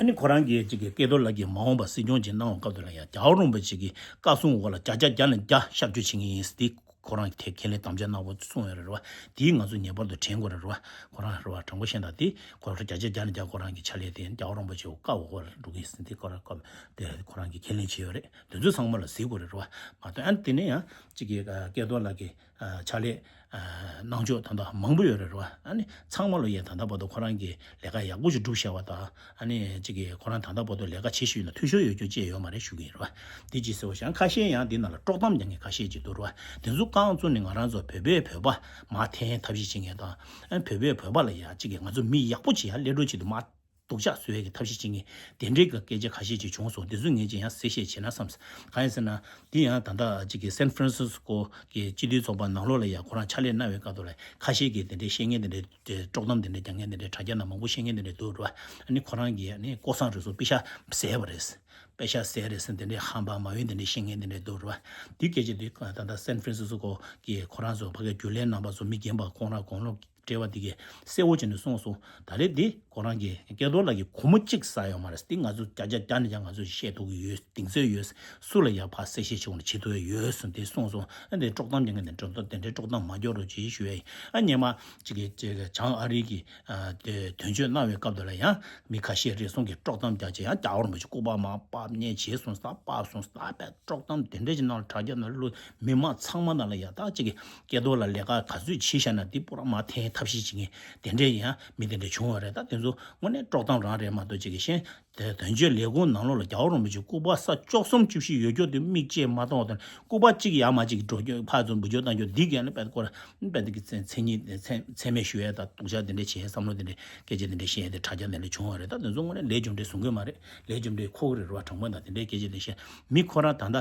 ཨ་ནི་ཁོ་རང་གིས་གཅིག་གིས་སྐལ་རྡོར་ལགས་ཀྱིས་མ་འོངས་པ་སྲིད་སྐྱོང་ཅིག་གནང་བའི་སྐབས་དེ་ལ་ཡང་རྒྱལ་བ་རིན་པོ་ཆེ་གི་བཀའ་གསུང་འོག་ལ་བརྒྱ་ཆ་བརྒྱ་ནས་བརྒྱ་ཤར་བསྐྱོད་བྱེད་ངེས་ཡིན་ཟེར་དེ་ཁོ་རང་གིས་དེ་ཁས་ལེན་དམ་བཅའ་གནང་བ་གསུངས་ཡོད་རེད་བ། དེའི་ང་ཚོ་ངེས་པར་དུ་དྲན་དགོས་རེད་བ། ཁོ་རང་རེད་བ། དྲང་པོ་བཤད་ན་དེ་ཁོ་རང་བརྒྱ་ཆ་བརྒྱ་ནས་བརྒྱ་ཁོ་རང་གི་ཕྱག་ལས་དེ་རྒྱལ་བ་རིན་པོ་ཆེའི་བཀའ་འོག་ལ་འགྲོ་གི་ཡིན་ཟེར་དེ་ཁོ་རང་སྐབས་དེ་ཁོ་རང་གིས་ཁས་ལེན་བྱས་ཡོད་རེད། དེ་ཚོ་ཚང་མ་ལ་གཟིགས་དགོས་རེད་བ། མ་གཏོགས་ཨ་ནི་དེ་ནས་ཡང་གཅིག་གིས་སྐལ་རྡོར་ལགས་ཀྱི་ཕྱག་ལས་གནང་ཕྱོགས་ད་ལྟ་མང་པོ་ཡོད་རེད་རེད་བ། ཨ་ནི་ཚང་མ་ལོ་ཡས་ད་ལྟ་བར་དུ་ཁོ་རང་གིས་ལས་ཀ་ཡག་པོ་ཞིག་བསྒྲུབས་བཞག་པ་དང་། ཨ་ནི་གཅིག་གིས་ཁོ་རང་ད་ལྟ་བར་དུ་ལས་ཀ་བྱེད་བཞིན་ཡོད་ན་འཐུས་ཤོར་ཡོད་རྒྱུ་ཅི་ཡོད་མ་རེད་ཞུ་གི་ཡིན་རེད་བ། འདི་ཅི་ཟེར་བ་ཞིག་ཁ་ཤས་ཡང་འདི་ནང་ལ་དཀྲོག་གཏམ་རྒྱག་མཁན་ཁ་ཤས་ཅིག་འདུག་རེད་བ། དེ་ཚོ་རྐང་བཙུགས་ནས་ང་རང་ཚོ་བོད་པས་བོད་པ་མར་འཐེན་ཐབས་ཤེས་བྱེད་མཁན་དང་། ཨ་ནི་བོད་པས་བོད་པ་ལ་ཡ་གཅིག་གིས་ང་ཚོ་མི་ཡག་པོ་ཅིག་ཡ་སླེབས་འགྲོ་ཆེད་དུ་མར་སྡུག་ཅག་བཟོ་ཡས་ཀྱི་ཐབས་ཤེས་བྱེད་མཁན་དེ་འདྲའི་གི་སྐད་ཆ་ཁ་ཤས་ཅིག་བྱུང་སོང་། དེ་ཚོ་ངས་ཅིག་ཡང་གསལ་བཤད་བྱས་ན་བསམ། གང་ཡིན་ཟེར་ན། འདི་ཡང་ད་ལྟ་གཅིག་གི་སན་ཧྥ་རན་སིས་ཀོ་གི་སྤྱི་འཐུས་ཚོགས་པ་ནང་ལོགས་ལ་ཡང་ཁོ་རང་ཕྱག་ལས་གནང་བའི་སྐབས་དུ་ལ་ཁ་ཤས་ཀྱིས་དེ་འདྲའི་བཤད་མཁན་དེ་འདྲའི་དེ་དཀྲོག་གཏམ་དེ་འདྲའི་རྒྱག་མཁན་དེ་འདྲའི་དྲ་རྒྱ་ནང་མང་པོ་བཤད་མཁན་དེ་འདྲའི་འདུག་རེད་བ། ཨ་ནི་ཁོ་རང་གིས་ཨ་ནི་ཀོ་སང་རེ་སོང་པེ་ཤ་ཟས་པ་རེད། པེ་ཤ་ཟས་རེད་ཟེར་དེ་འདྲའི་ཧམ་པ་མ་འོས་དེ་འདྲའི་བཤད་མཁན་དེ་འདྲའི་འདུག་རེད་བ། འདི་སྐད་ཆ་འདི་ད་ལྟ་སན་ཧྥ་རན་སིས་ཀོ་གི་ཁོ་རང་ཚོ་ཕ་གི་རྒྱུན་ལས་རྣམ་པ་ཚོ་མི་རྒན་པ་ཁོང་རང་དགུང་ལོ་བགྲེས་པ་དེ་གས་གསལ་བོ་བྱས་ནས་གསུངས་སོང་། ད་རེས་འདི་ཁོ་རང་གིས་སྐལ་རྡོར་ལགས་ཀྱིས་སྒོར་མོ་གཅིག་ཟ་ཡོད་མ་རེད། འདི་ང་ཚོ་བརྒྱ་ཆ་བརྒྱ་ནས་བརྒྱ་ང་ཚོ་བཤད་ཐུབ་ཀྱི་ཡོད། གདེང་ཚོད་ཡོད། སུ་ལ་ཡང་ཕར་གསལ་བཤད་བྱེད་དགོས་ན་བྱེད་ཐུབ་ཡ་ཡོད་གསུངས་ཏེ་གསུངས་སོང་། ཨ་འདི་དཀྲོག་གཏམ་རྒྱག་མཁན་དེ་དཀྲོག་གཏམ་དེ་འདྲའི་དཀྲོག་གཏམ་མ་རྒྱག་རོགས་བྱེད་ཞུ་ཡ་ཡིན། ཨ་སྔོན་མ་གཅིག་གིས་གཅིག་གིས་བྱང་ཨ་རི་གི་ཨ་དེ་དོན་གཅོད་གནང་བའི་སྐབས་དེ་ལ་ཡང་མི་ཁ་ཤས་རེ་ཟུང་གིས་དཀྲོག་གཏམ་རྒྱག་བྱས་ཡང་རྒྱལ་བ་རིན་པོ་ཆེ་སྐུ་པར་མར་ཕབ་བརྙན་བྱས་སོང་ཟེར། ཕབ་སོང་ཟེར། དཀྲོག་གཏམ་དེ་འདྲ་ཅིག་ནང་ལ་དྲ་རྒྱ་ནང་བླུགས། མི་མང་ཚང་མ་ནང་ལ་ཡ་ད་ཅིག་གི་སྐལ་རྡོར་ལ་ལས་ཀ་ག་ཚོད་བྱས་བཞག་ན་དེ་པུ་ར་མར་འཐེན་ཐབས་ཤེས་བྱེད་མཁན་དེ་འདྲ་ཡང་མི་དེ་འདྲ་བྱུང་བ་རེད། ད་དེ་ཚོ་དངོས་གནས་དཀྲོག་གཏམ་རང་རེད་མ་གཏོགས། ཅིག་གི་གཞན་དེ་དོན་གཅོད་ལས་ཁུངས་ནང་ལོགས་ལ་རྒྱལ་བ་རིན་པོ་ཆེ་སྐུ་པར་ས་བཅུ་གསུམ་བཅུ་བཞི་ཡོད་རྒྱུ་དེ་མིག་ཅེས་མ་མཐོང་བ་དང་། སྐུ་པར་གཅིག་ཡར་མར་གཅིག་འགྲོ་རྒྱུ་ཕར་ཚུར་འབུལ་རྒྱུ་བཏང་རྒྱུ་འདི་གས་ནི་དཔེ་ཁོ་ར་དཔེ་འདི་གི་མཚན་མཚན་ཉིད་མཚན་མཚན་སྨད་ཞུ་ཡས་དང་སྡུག་ཅག་དེ་འདྲ་བྱེད་ཡས་བསམ་བློ་དེ་འདྲ་སྐད་ཆ་དེ་འདྲ་བཤད་ཡས་དེ་དྲ་རྒྱ་དེ་འདྲ་བྱུང་བ་རེད། ད་དེ་ཚོ་དངོས་གནས་ལས་རྒྱུ་འབྲས་བཟུང་གི་མ་རེད། ལས་རྒྱུ་འབྲས་ཁོག་གི་རེད་རེད་བ། དྲང་པོ་ན་དེ་འདྲའི་སྐད་ཆ་དེ་བཤད་མི་ཁོ་རང་ད་ལྟ་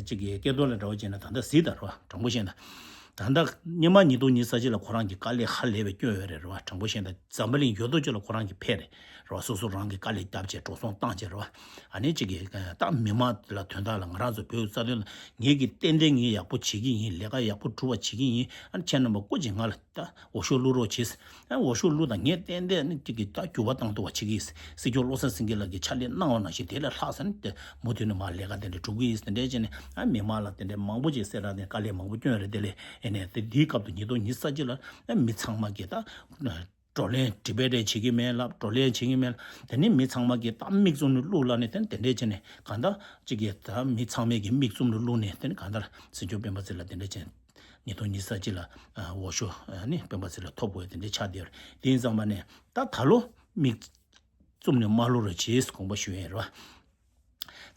ཅིག་གི་སྐལ་རྡོར་ལ་འདྲ་བོ་བྱས་ན་ད་ལྟ་གཟིགས་དང་རེད་བ། དྲང་པོ་བཤད་ན། ད་ལྟ་སྔོན་མ་ཉིས་སྟོང་ཉི་ཤུ་རྩ་གཅིག་ལ་ཁོ་རང་གི་དཀའ་ལས་ཧ་ལས་པའི་སྐྱོན་ཡོད་རེད་རེད་བ། དྲང་པོ་བཤད་ན་འཛམ་བུ་གླིང་ཡོད་དོ་ཅོག་ལ་ཁོ་རང་གི་ཕེབས་རེད་རེད་བ། སོ་སོ་རང་གི་དཀའ་ལས་བརྒྱབ་བྱས་འགྲོ་སོང་བཏང་བྱས་རེད་བ། ཨ་ནི་ཅིག་གི་ད་མི་མང་ལ་དོན་དག་ལ་ང་རང་ཚོ་བོད་རྩ་དོན་ལ་ངེད་ཀྱི་ཏན་ཏན་ངས་ཡག་པོ་བྱེད་ཀྱི་ཡིན། ལས་ཀ་ཡག་པོ་སྒྲུབ་པ་བྱེད་ཀྱི་ཡིན། ཨ་ནི་ཁྱེད་རྣམ་པ་སྐུ་མཁྱེན་ང་ལ་ད་འོས་ཤོག་བླུག་རོགས་བྱེད། ཨ་འོས་ཤོག་བླུགས་དང་ངས་ཏན་ཏན་ནི་གཅིག་གིས་ད་འགྱུར་བ་བཏང་ཐུབ་པ་བྱེད་ཀྱི་ཡིན། སྲིད་སྐྱོང་བློ་བཟང་སེང་གེ་ལགས་ཀྱིས་ཕྱག་ལས་གནང་བ་ནང་བཞིན་དེ་ལས་ལྷག་ས་ནི་དེ་མུ་མཐུད་ནས་མར་ལས་ཀ་དེ་འདྲ་སྒྲུབ་ཀྱི་ཡིན་ཟེར་འདྲ་བྱས་ནས། ཨ་མི་མང་ལ་དེ་འདྲ་མང་པོ་ཅིག་གསལ་བསྒྲགས་དེ་དཀའ་ལས་མང་པོ་བསྐྱོན་རེད། དེ་ལས་ཨེ་ནས་དེ་འདིའི་སྐབས་དུ་ཉིས་སྟོང་ཉི་ཤུ་རྩ་གཅིག་ལ་ཨ་མི་ཚང་མ་གིས་ད་བགྲོ་གླེང་ཌི་བེ་ཊི་བྱེད་ཀྱི་མེད་ལབ། བགྲོ་གླེང་བྱེད་ཀྱི་མེད་ལབ། དེ་ནི་མི་ཚང་མ་གིས་ད་མིག་བཙུམ་ནས་བླུགས་ལབ་ནས་དེ་ནི་དེ་འདྲ་བྱས་ནས་གང་ལྟར་ཅིག་གིས་ད་མི་ཚང་མས་ཀྱི་མིག་བཙུམ་ནས་བླུགས་ནས་དེ་ནི་གང་ལྟར་སྲིད་སྐྱོང་སྤེན་པ་ཚེ་ལ་དེ་འདྲ་བྱས། ཉིས་སྟོང་ཉི་ཤུ་རྩ་གཅིག་ལ་འོས་ཤོག་ནི་སྤེན་པ་ཚེ་ལ་ཐོབ་དགོས་དེ་འདྲའི་ཆགས་བསྡད་ཡོད་རེད། དེ་ཡིན་ཙང་མ་ནས་ད་ད་ལོ་མིག་བཙུམ་ནས་མ་བླུག་རོགས་བྱེད་དགོངས་པ་ཞུ་ཡས་རེད་བ།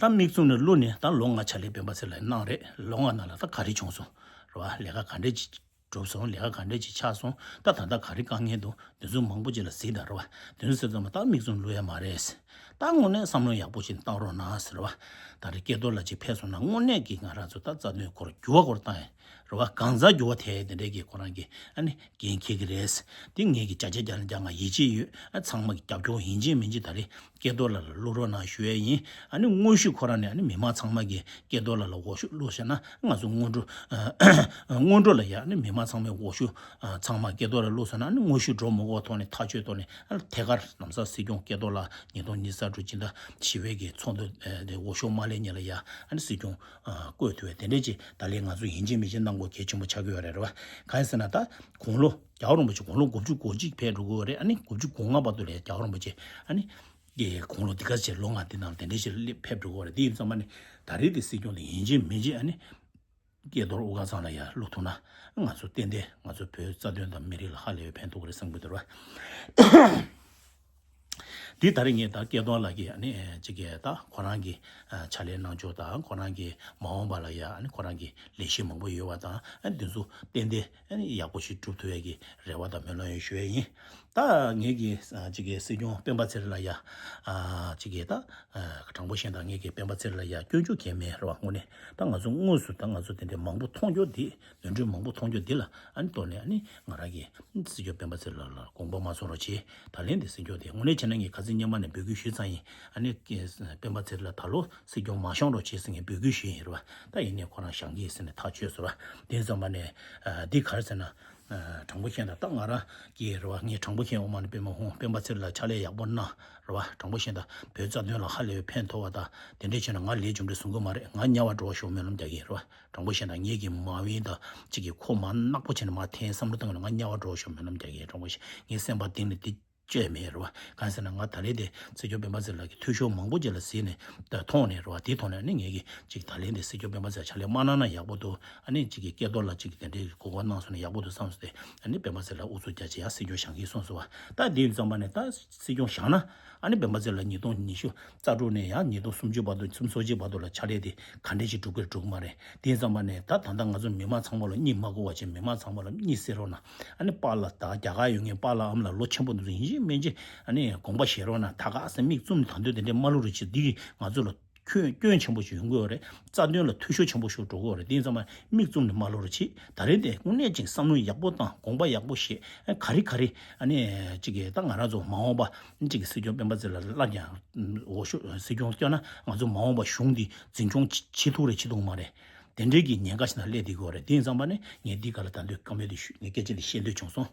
ད་མིག་བཙུམ་ནས་བླུག་ནས་ད་ལོ་ལྔ་ཕྱག་ལས་སྤེན་པ་ཚེ་ལ་གནང་རེད། ལོ་ལྔ་ནང་ལ་ད་ག་རེ་བྱུང་སོང་རེད་བ། ལས་ཀ་ག་འདྲས་ཅིག་གྲུབ་སོང་། ལས་ཀ་ག་འདྲས་ཅིག་ཆགས་སོང་། ད་ད་ལྟ་ག་རེ་དཀའ་ངལ་འདུག་དེ་ཚོ་མང་པོ་ཅིག་ལ་གཟིགས་དང་རེད་བ། དེ་ཚོ་ཟེར་ཙམ་ད་མིག་བཙུམ་བླུག་ཡས་མ་རེད། ད་དངོས་གནས་བསམ་བློ་ཡག་པོ་ཞིག་བཏང་རོགས་གནང་ཟེར་བ། ད་རེས་སྐལ་རྡོར་ལགས་ཅིག་ཕེབས་སོང་ན་དངོས་གནས་ཀྱི་ང་རང་ཚོ་ད་རྩ་དོན་སྐོར་འགྱུར་བ་སྐོར་བཏང་ཡ་རེད་བ། གང་ཟག་འགྱུར་བ་ཐེབས་ཡ་དེ་འདྲས་ཀྱི་ཁོ་རང་གི་ཨ་ནི་འགན་འཁྱེར་གྱི་རེད། དེ་ངེད་ཀྱི་བརྒྱ་ཆ་བརྒྱ་ནས་བརྒྱ་ང་ཡིད་ཆེས་ཡོད། ཨ་ཚང་མ་གི་རྒྱབ་སྐྱོར་ཡིན་གཅིག་མིན་གཅིག་ད་རེས་སྐལ་རྡོར་ལགས་ལ་བླུག་རོགས་གནང་ཞུ་ཡ་ཡིན། ཨ་ནི་དངོས་ཤུགས་ཁོ་རང་ནས་ཨ་ནི་མི་མང་ཚང་མ་གི་སྐལ་རྡོར་ལགས་ལ་འོས་ཤོག་བླུགས་ཤག་ན་ང་ཚོ་སྔོན་འགྲོ་སྔོན་འགྲོ་ལ་ཡ་ཨ་ནི་མི་མང་ཚང་མས་འོས་ཤོག་ཚང་མ་སྐལ་རྡོར་ལ་བླུགས་སོང་ན་ཨ་ནི་དངོས་ཤུགས་འགྲོ་མི་དགོས་ཐོག་ནས་ཐག་གཅོད་ཐོག་ནས་ཨ་ཐད་ཀར་ལམ་སང་སྲིད་སྐྱོང་སྐལ་རྡོར་ལགས་ཉིས་སྟོང་ཉི་ཤུ་རྩ་དྲུག་སྤྱི་ཟླ་བཞི་པའི་གི་ཚོགས་འདུ་དེ་འོས་ཤོག་མ་ལེན་ཉིན་ལ་ཡ་ཨ་ནི་སྲིད་སྐྱོང་བསྐོས་ཐུབ་པའི་དེ་འདྲས་ཅིག་ད་ལན་ང་ཚོ་ཡིན་གཅིག་མིན་གཅིག་གནང་དགོས་གལ་ཆེན་པོ་ཆགས་ཀྱི་ཡོད་རེད་རེད་བ། གང་ཡིན་ཟེར་ན་ད་དགུང་ལོ་རྒྱལ་བ་རིན་པོ་ཆེ་དགུང་ལོ་དགུ་བཅུ་གོ་གཅིག་ཕེབས་འགྲོ་གི་ཡོད་རེད། ཨ་ནི་དགུ་བཅུ་གོ་ལྔ་བར་དུ་ལ་རྒྱལ་བ་རིན་པོ་ཆེ་ཨ་ནི་དེ་དགུང་ལོ་འདི་ག་ཚོད་ལོ་ལྔ་འདི་ནང་ལ་དེ་འདྲས་ཅིག་སླེབས་ཕེབས་འགྲོ་གི་ཡོད་རེད། དེ་ཡིན་ཙང་མ་ནི་ད་རེས་དེ་སྲིད་སྐྱོང་དེ་ཡིན་གཅིག་མིན་གཅིག་ཨ་ནི་སྐལ་རྡོར་དབུ་དཀར་ཚང་ལ་ཡ་བླུག་ཐུབ་ན་ང་ཚོ་ཏན་ཏན་ང་ཚོ་བོད་རྩ་དོན་དང་མི་རིགས་ལ་ཧ་ལས་པའི་ཕན་ཐོགས་རེད་བསམ་གྱི་འདུག་ར། འདི་ད་རེས་ངས་ད་སྐལ་རྡོར་ལགས་ཀྱིས་ཨ་ནི་ཅིག་གི་ད་ཁོ་རང་གི་ཕྱག་ལས་གནང་ཕྱོགས་དང་ཁོ་རང་གི་མ་འོངས་པ་ལ་ཡ་ཨ་ནི་ཁོ་རང་གི་ལས་གཞི་མང་པོ་ཡོད་པ་དང་ཨ་ནི་འདི་ཚོ་ཏན་ཏན་ཨ་ནི་ཡག་པོ་ཞིག་སྒྲུབ་ཐུབ་ཡས་ཀྱི་རེ་བ་དང་སྨོན་ལམ་ཡང་ཞུ་ཡས་ཡིན། ད་ངེད་ཀྱི་ཅིག་གི་སྲིད་སྐྱོང་སྤེན་པ་ཚེ་རིང་ལ་ཡ་ཅིག་གི་ད་དྲང་པོ་བཤད་ན་ངེད་ཀྱི་སྤེན་པ་ཚེ་རིང་ལ་ཡ་སྐྱོན་བརྗོད་གང་ཡང་མེད་རེད་བ། དངོས་གནས་ད་ང་ཚོ་དངོས་སུ་ད་ང་ཚོ་དེ་འདྲའི་མང་པོ་མཐོང་རྒྱུ་དེ། ནོར་འཁྲུལ་མང་པོ་མཐོང་རྒྱུ་འདི་ལ་ཨ་ནི་ལྟོས་ནས་ཨ་ནི་ང་རང་གིས་སྲིད་སྐྱོང་སྤེན་པ་ཚེ་རིང་ལགས་ལ་དགོངས་པ་མ་ཚོམ་རོགས་བྱེད། ད་ལན་དེ་སྲིད་སྐྱོང་དེ་དངོས་གནས་བྱས་ན་ངས་ཁ་སང་སྔོན་མ་ནས་འབོད་སྐུལ་ཞུས་ཚར་ཡིན། ཨ་ནི་སྤེན་པ་ཚེ་རིང་ལགས་ད་ལོ་སྲིད་སྐྱོང་མ་བཞེངས་རོགས་བྱེད་ཟེར་ངས་འབོད་སྐུལ་ཞུས་ཡིན་རེད་བ། ད་ཡིན་ནས་ཁོ་རང་བཞེངས་ཀྱི་ཟེར་ནས་ཐག་ཆོད་སོང་ར། དེ་ཙམ་པ་ནས་འདི་ག་རེ་ཟེར་ན། དྲང་པོ་བཤད་ན་ད་ང་རང་གིས་རེད་བ། ངས་དྲང་པོ་བཤད་འོ་མ་ནི་པད་མ་ཧོང་སྤེན་པ་ཚེ་རིང་ལགས་ཕྱག་ལས་ཡག་པོ་གནང་རེད་བ། དྲང་པོ་བཤད་ན་བོད་རྩ་དོན་ལ་ཧ་ལས་པའི་ཕན་ཐོགས་པ་དང་དེ་འདྲས་བྱས་ན་ང་ལས་རྒྱུ་འབྲས་བཟུང་གི་མ་རེད། ང་དམྱལ་བ་འགྲོ་བ་ཤོག་སྨོན་ལམ་རྒྱག་གི་ཡིན་རེད་བ། དྲང་པོ་བཤད་ན་ངེད་ཀྱི་མ་འོས་དང་གཅིག་གི་ཁོ་མ་ནག་པོ་བྱས་ནས་མ་འཐེན་བསམ་བློ་བཏང་ན་ང་དམྱལ་བ་འགྲོ་བ་ཤོག་སྨོན་ལམ་རྒྱག་གི་ཡིན། དྲང་པོ་བཤད་ངའི་སེམས་པ་གཏིང་ནས་འདི་བཅོས་མེད་རེད་བ། གང་ཟེར་ན་ང་ད་རེས་དེ་སྲིད་སྐྱོང་སྤེན་པ་ཚེ་རིང་ལགས་ཀྱི་འཐུས་ཤོར་མང་པོ་ཅིག་ལ་གཟིགས་ནས་ད་མཐོང་ནས་རེད་བ། དེའི་ཐོག་ནས་ནི་ངེད་ཀྱིས་ཅིག་ད་ལན་དེ་སྲིད་སྐྱོང་སྤེན་པ་ཚེ་རིང་ཕྱག་ལས་མ་གནང་ན་ཡག་པོ་འདུག་ཨ་ནི་ཅིག་གི་སྐལ་རྡོར་ལགས་ཅིག་གི་དེ་འདྲའི་གོ་སྐབས་གནང་སོང་ན་ཡག་པོ་འདུག་བསམ་སོང་སྟེ། ཨ་ནི་སྤེན་པ་ཚེ་རིང་ལགས་ཨུ་ཚུགས་རྒྱག་བྱས་ཡང་སྲིད་སྐྱོང་བཞེངས་ཀྱི་སོང་ཟེར་བ། ད་དེ་ཡིན་ཙམ་པ་ནས་ད་སྲིད་སྐྱོང་བཞེངས་ན་ཨ་ནི་སྤེན་པ་ཚེ་རིང་ལགས་ཉིས་སྟོང་ཉི་ཤུ་རྩ་དྲུག་ནས་ཡང་ཉིས་སྟོང་སུམ་ཅུ་བར་དུ་སུམ་ཅུ་སོ་གཅིག་བར་དུ་ལ་ཕྱག་ལས་དེ་ག་འདྲས་ཅིག་སྒྲུབ་ཀྱི་རེད་སྒྲུབ་ཀྱི་མ་རེད། དེ་ཡིན་ཙམ་པ་ནས་ད་ད་ལྟ་ང་ཚོ་མི་མང་ཚང་མ་ལ་གཉིད་མ་ཁུག་པ་བྱས། མི་མང་ཚང་མ་ལ་གཉིད་སད་རོགས་གནང་། ཨ་ནི་པཱ་ལགས་ད་རྒྱ་གར་ཡོད་མཁན་པཱ་ལགས་ཨ་མ་ལགས་ལོ་ཆེན་པོ་འདི་ཚོ་ཡིན་གཅིག་མིན་གཅིག་ཨ་ནི་དགོངས་པ་བཞེས་རོགས་གནང་། ད་ག་ཟེ་མིག་བཙུམ་ནས་ད་དུང་དེ་འདྲའི་མ་བླུག་རོགས་བྱེད། འདི་གིས་ང་ཚོ་ལ་སྐྱོན་སྐྱོན་ཆེན་པོ་ཞིག་ཡོང་གི་ཡོད་རེད། རྩ་དོན་ལ་འཐུས་ཤོར་ཆེན་པོ་ཞིག་འགྲོ་གི་ཡོད་རེད། དེ་ཡིན་ཙང་མ་མིག་བཙུམ་ནས་མ་ལོག་རོགས་གྱིས། ད་རེས་དེ་དངོས་གནས་ཅིག་བསམ་བློ་ཡག་པོ་བཏང་། དགོངས་པ་ཡག་པོ་བཞེས། ག་རེ་ག་རེ་ཨ་ནི་ཅིག་གིས་ད་ང་རང་ཚོ་མ་འོངས་པ་ཅིག་གི་སྲིད་སྐྱོང་སྤེན་པ་ཚེ་རིང་ལགས་སླར་ཡང་འོས་ཤོག་སྲིད་སྐྱོང་བསྐྱོན་ན་ང་ཚོ་མ་འོངས་པ་གཞུང་འདི་འཛིན་སྐྱོང་བྱེད་ཐུབ་རེད་བྱེད་ཐུབ་མ་རེད། དེ་འདྲའི་གི་ཉེན་ཁ་ཞིག་ནང་སླེབས་བསྡད་ཀྱི་ཡོད་རེད། དེ་ཡིན་ཙང་མ་ནི་ངས་འདི་ག་ལ་ད་དུང་བཀའ་མོལ་འདི་ཞུ། ངས་སྐད་ཆ་འདི་བཤད་འདོད་བྱུང་སོང་།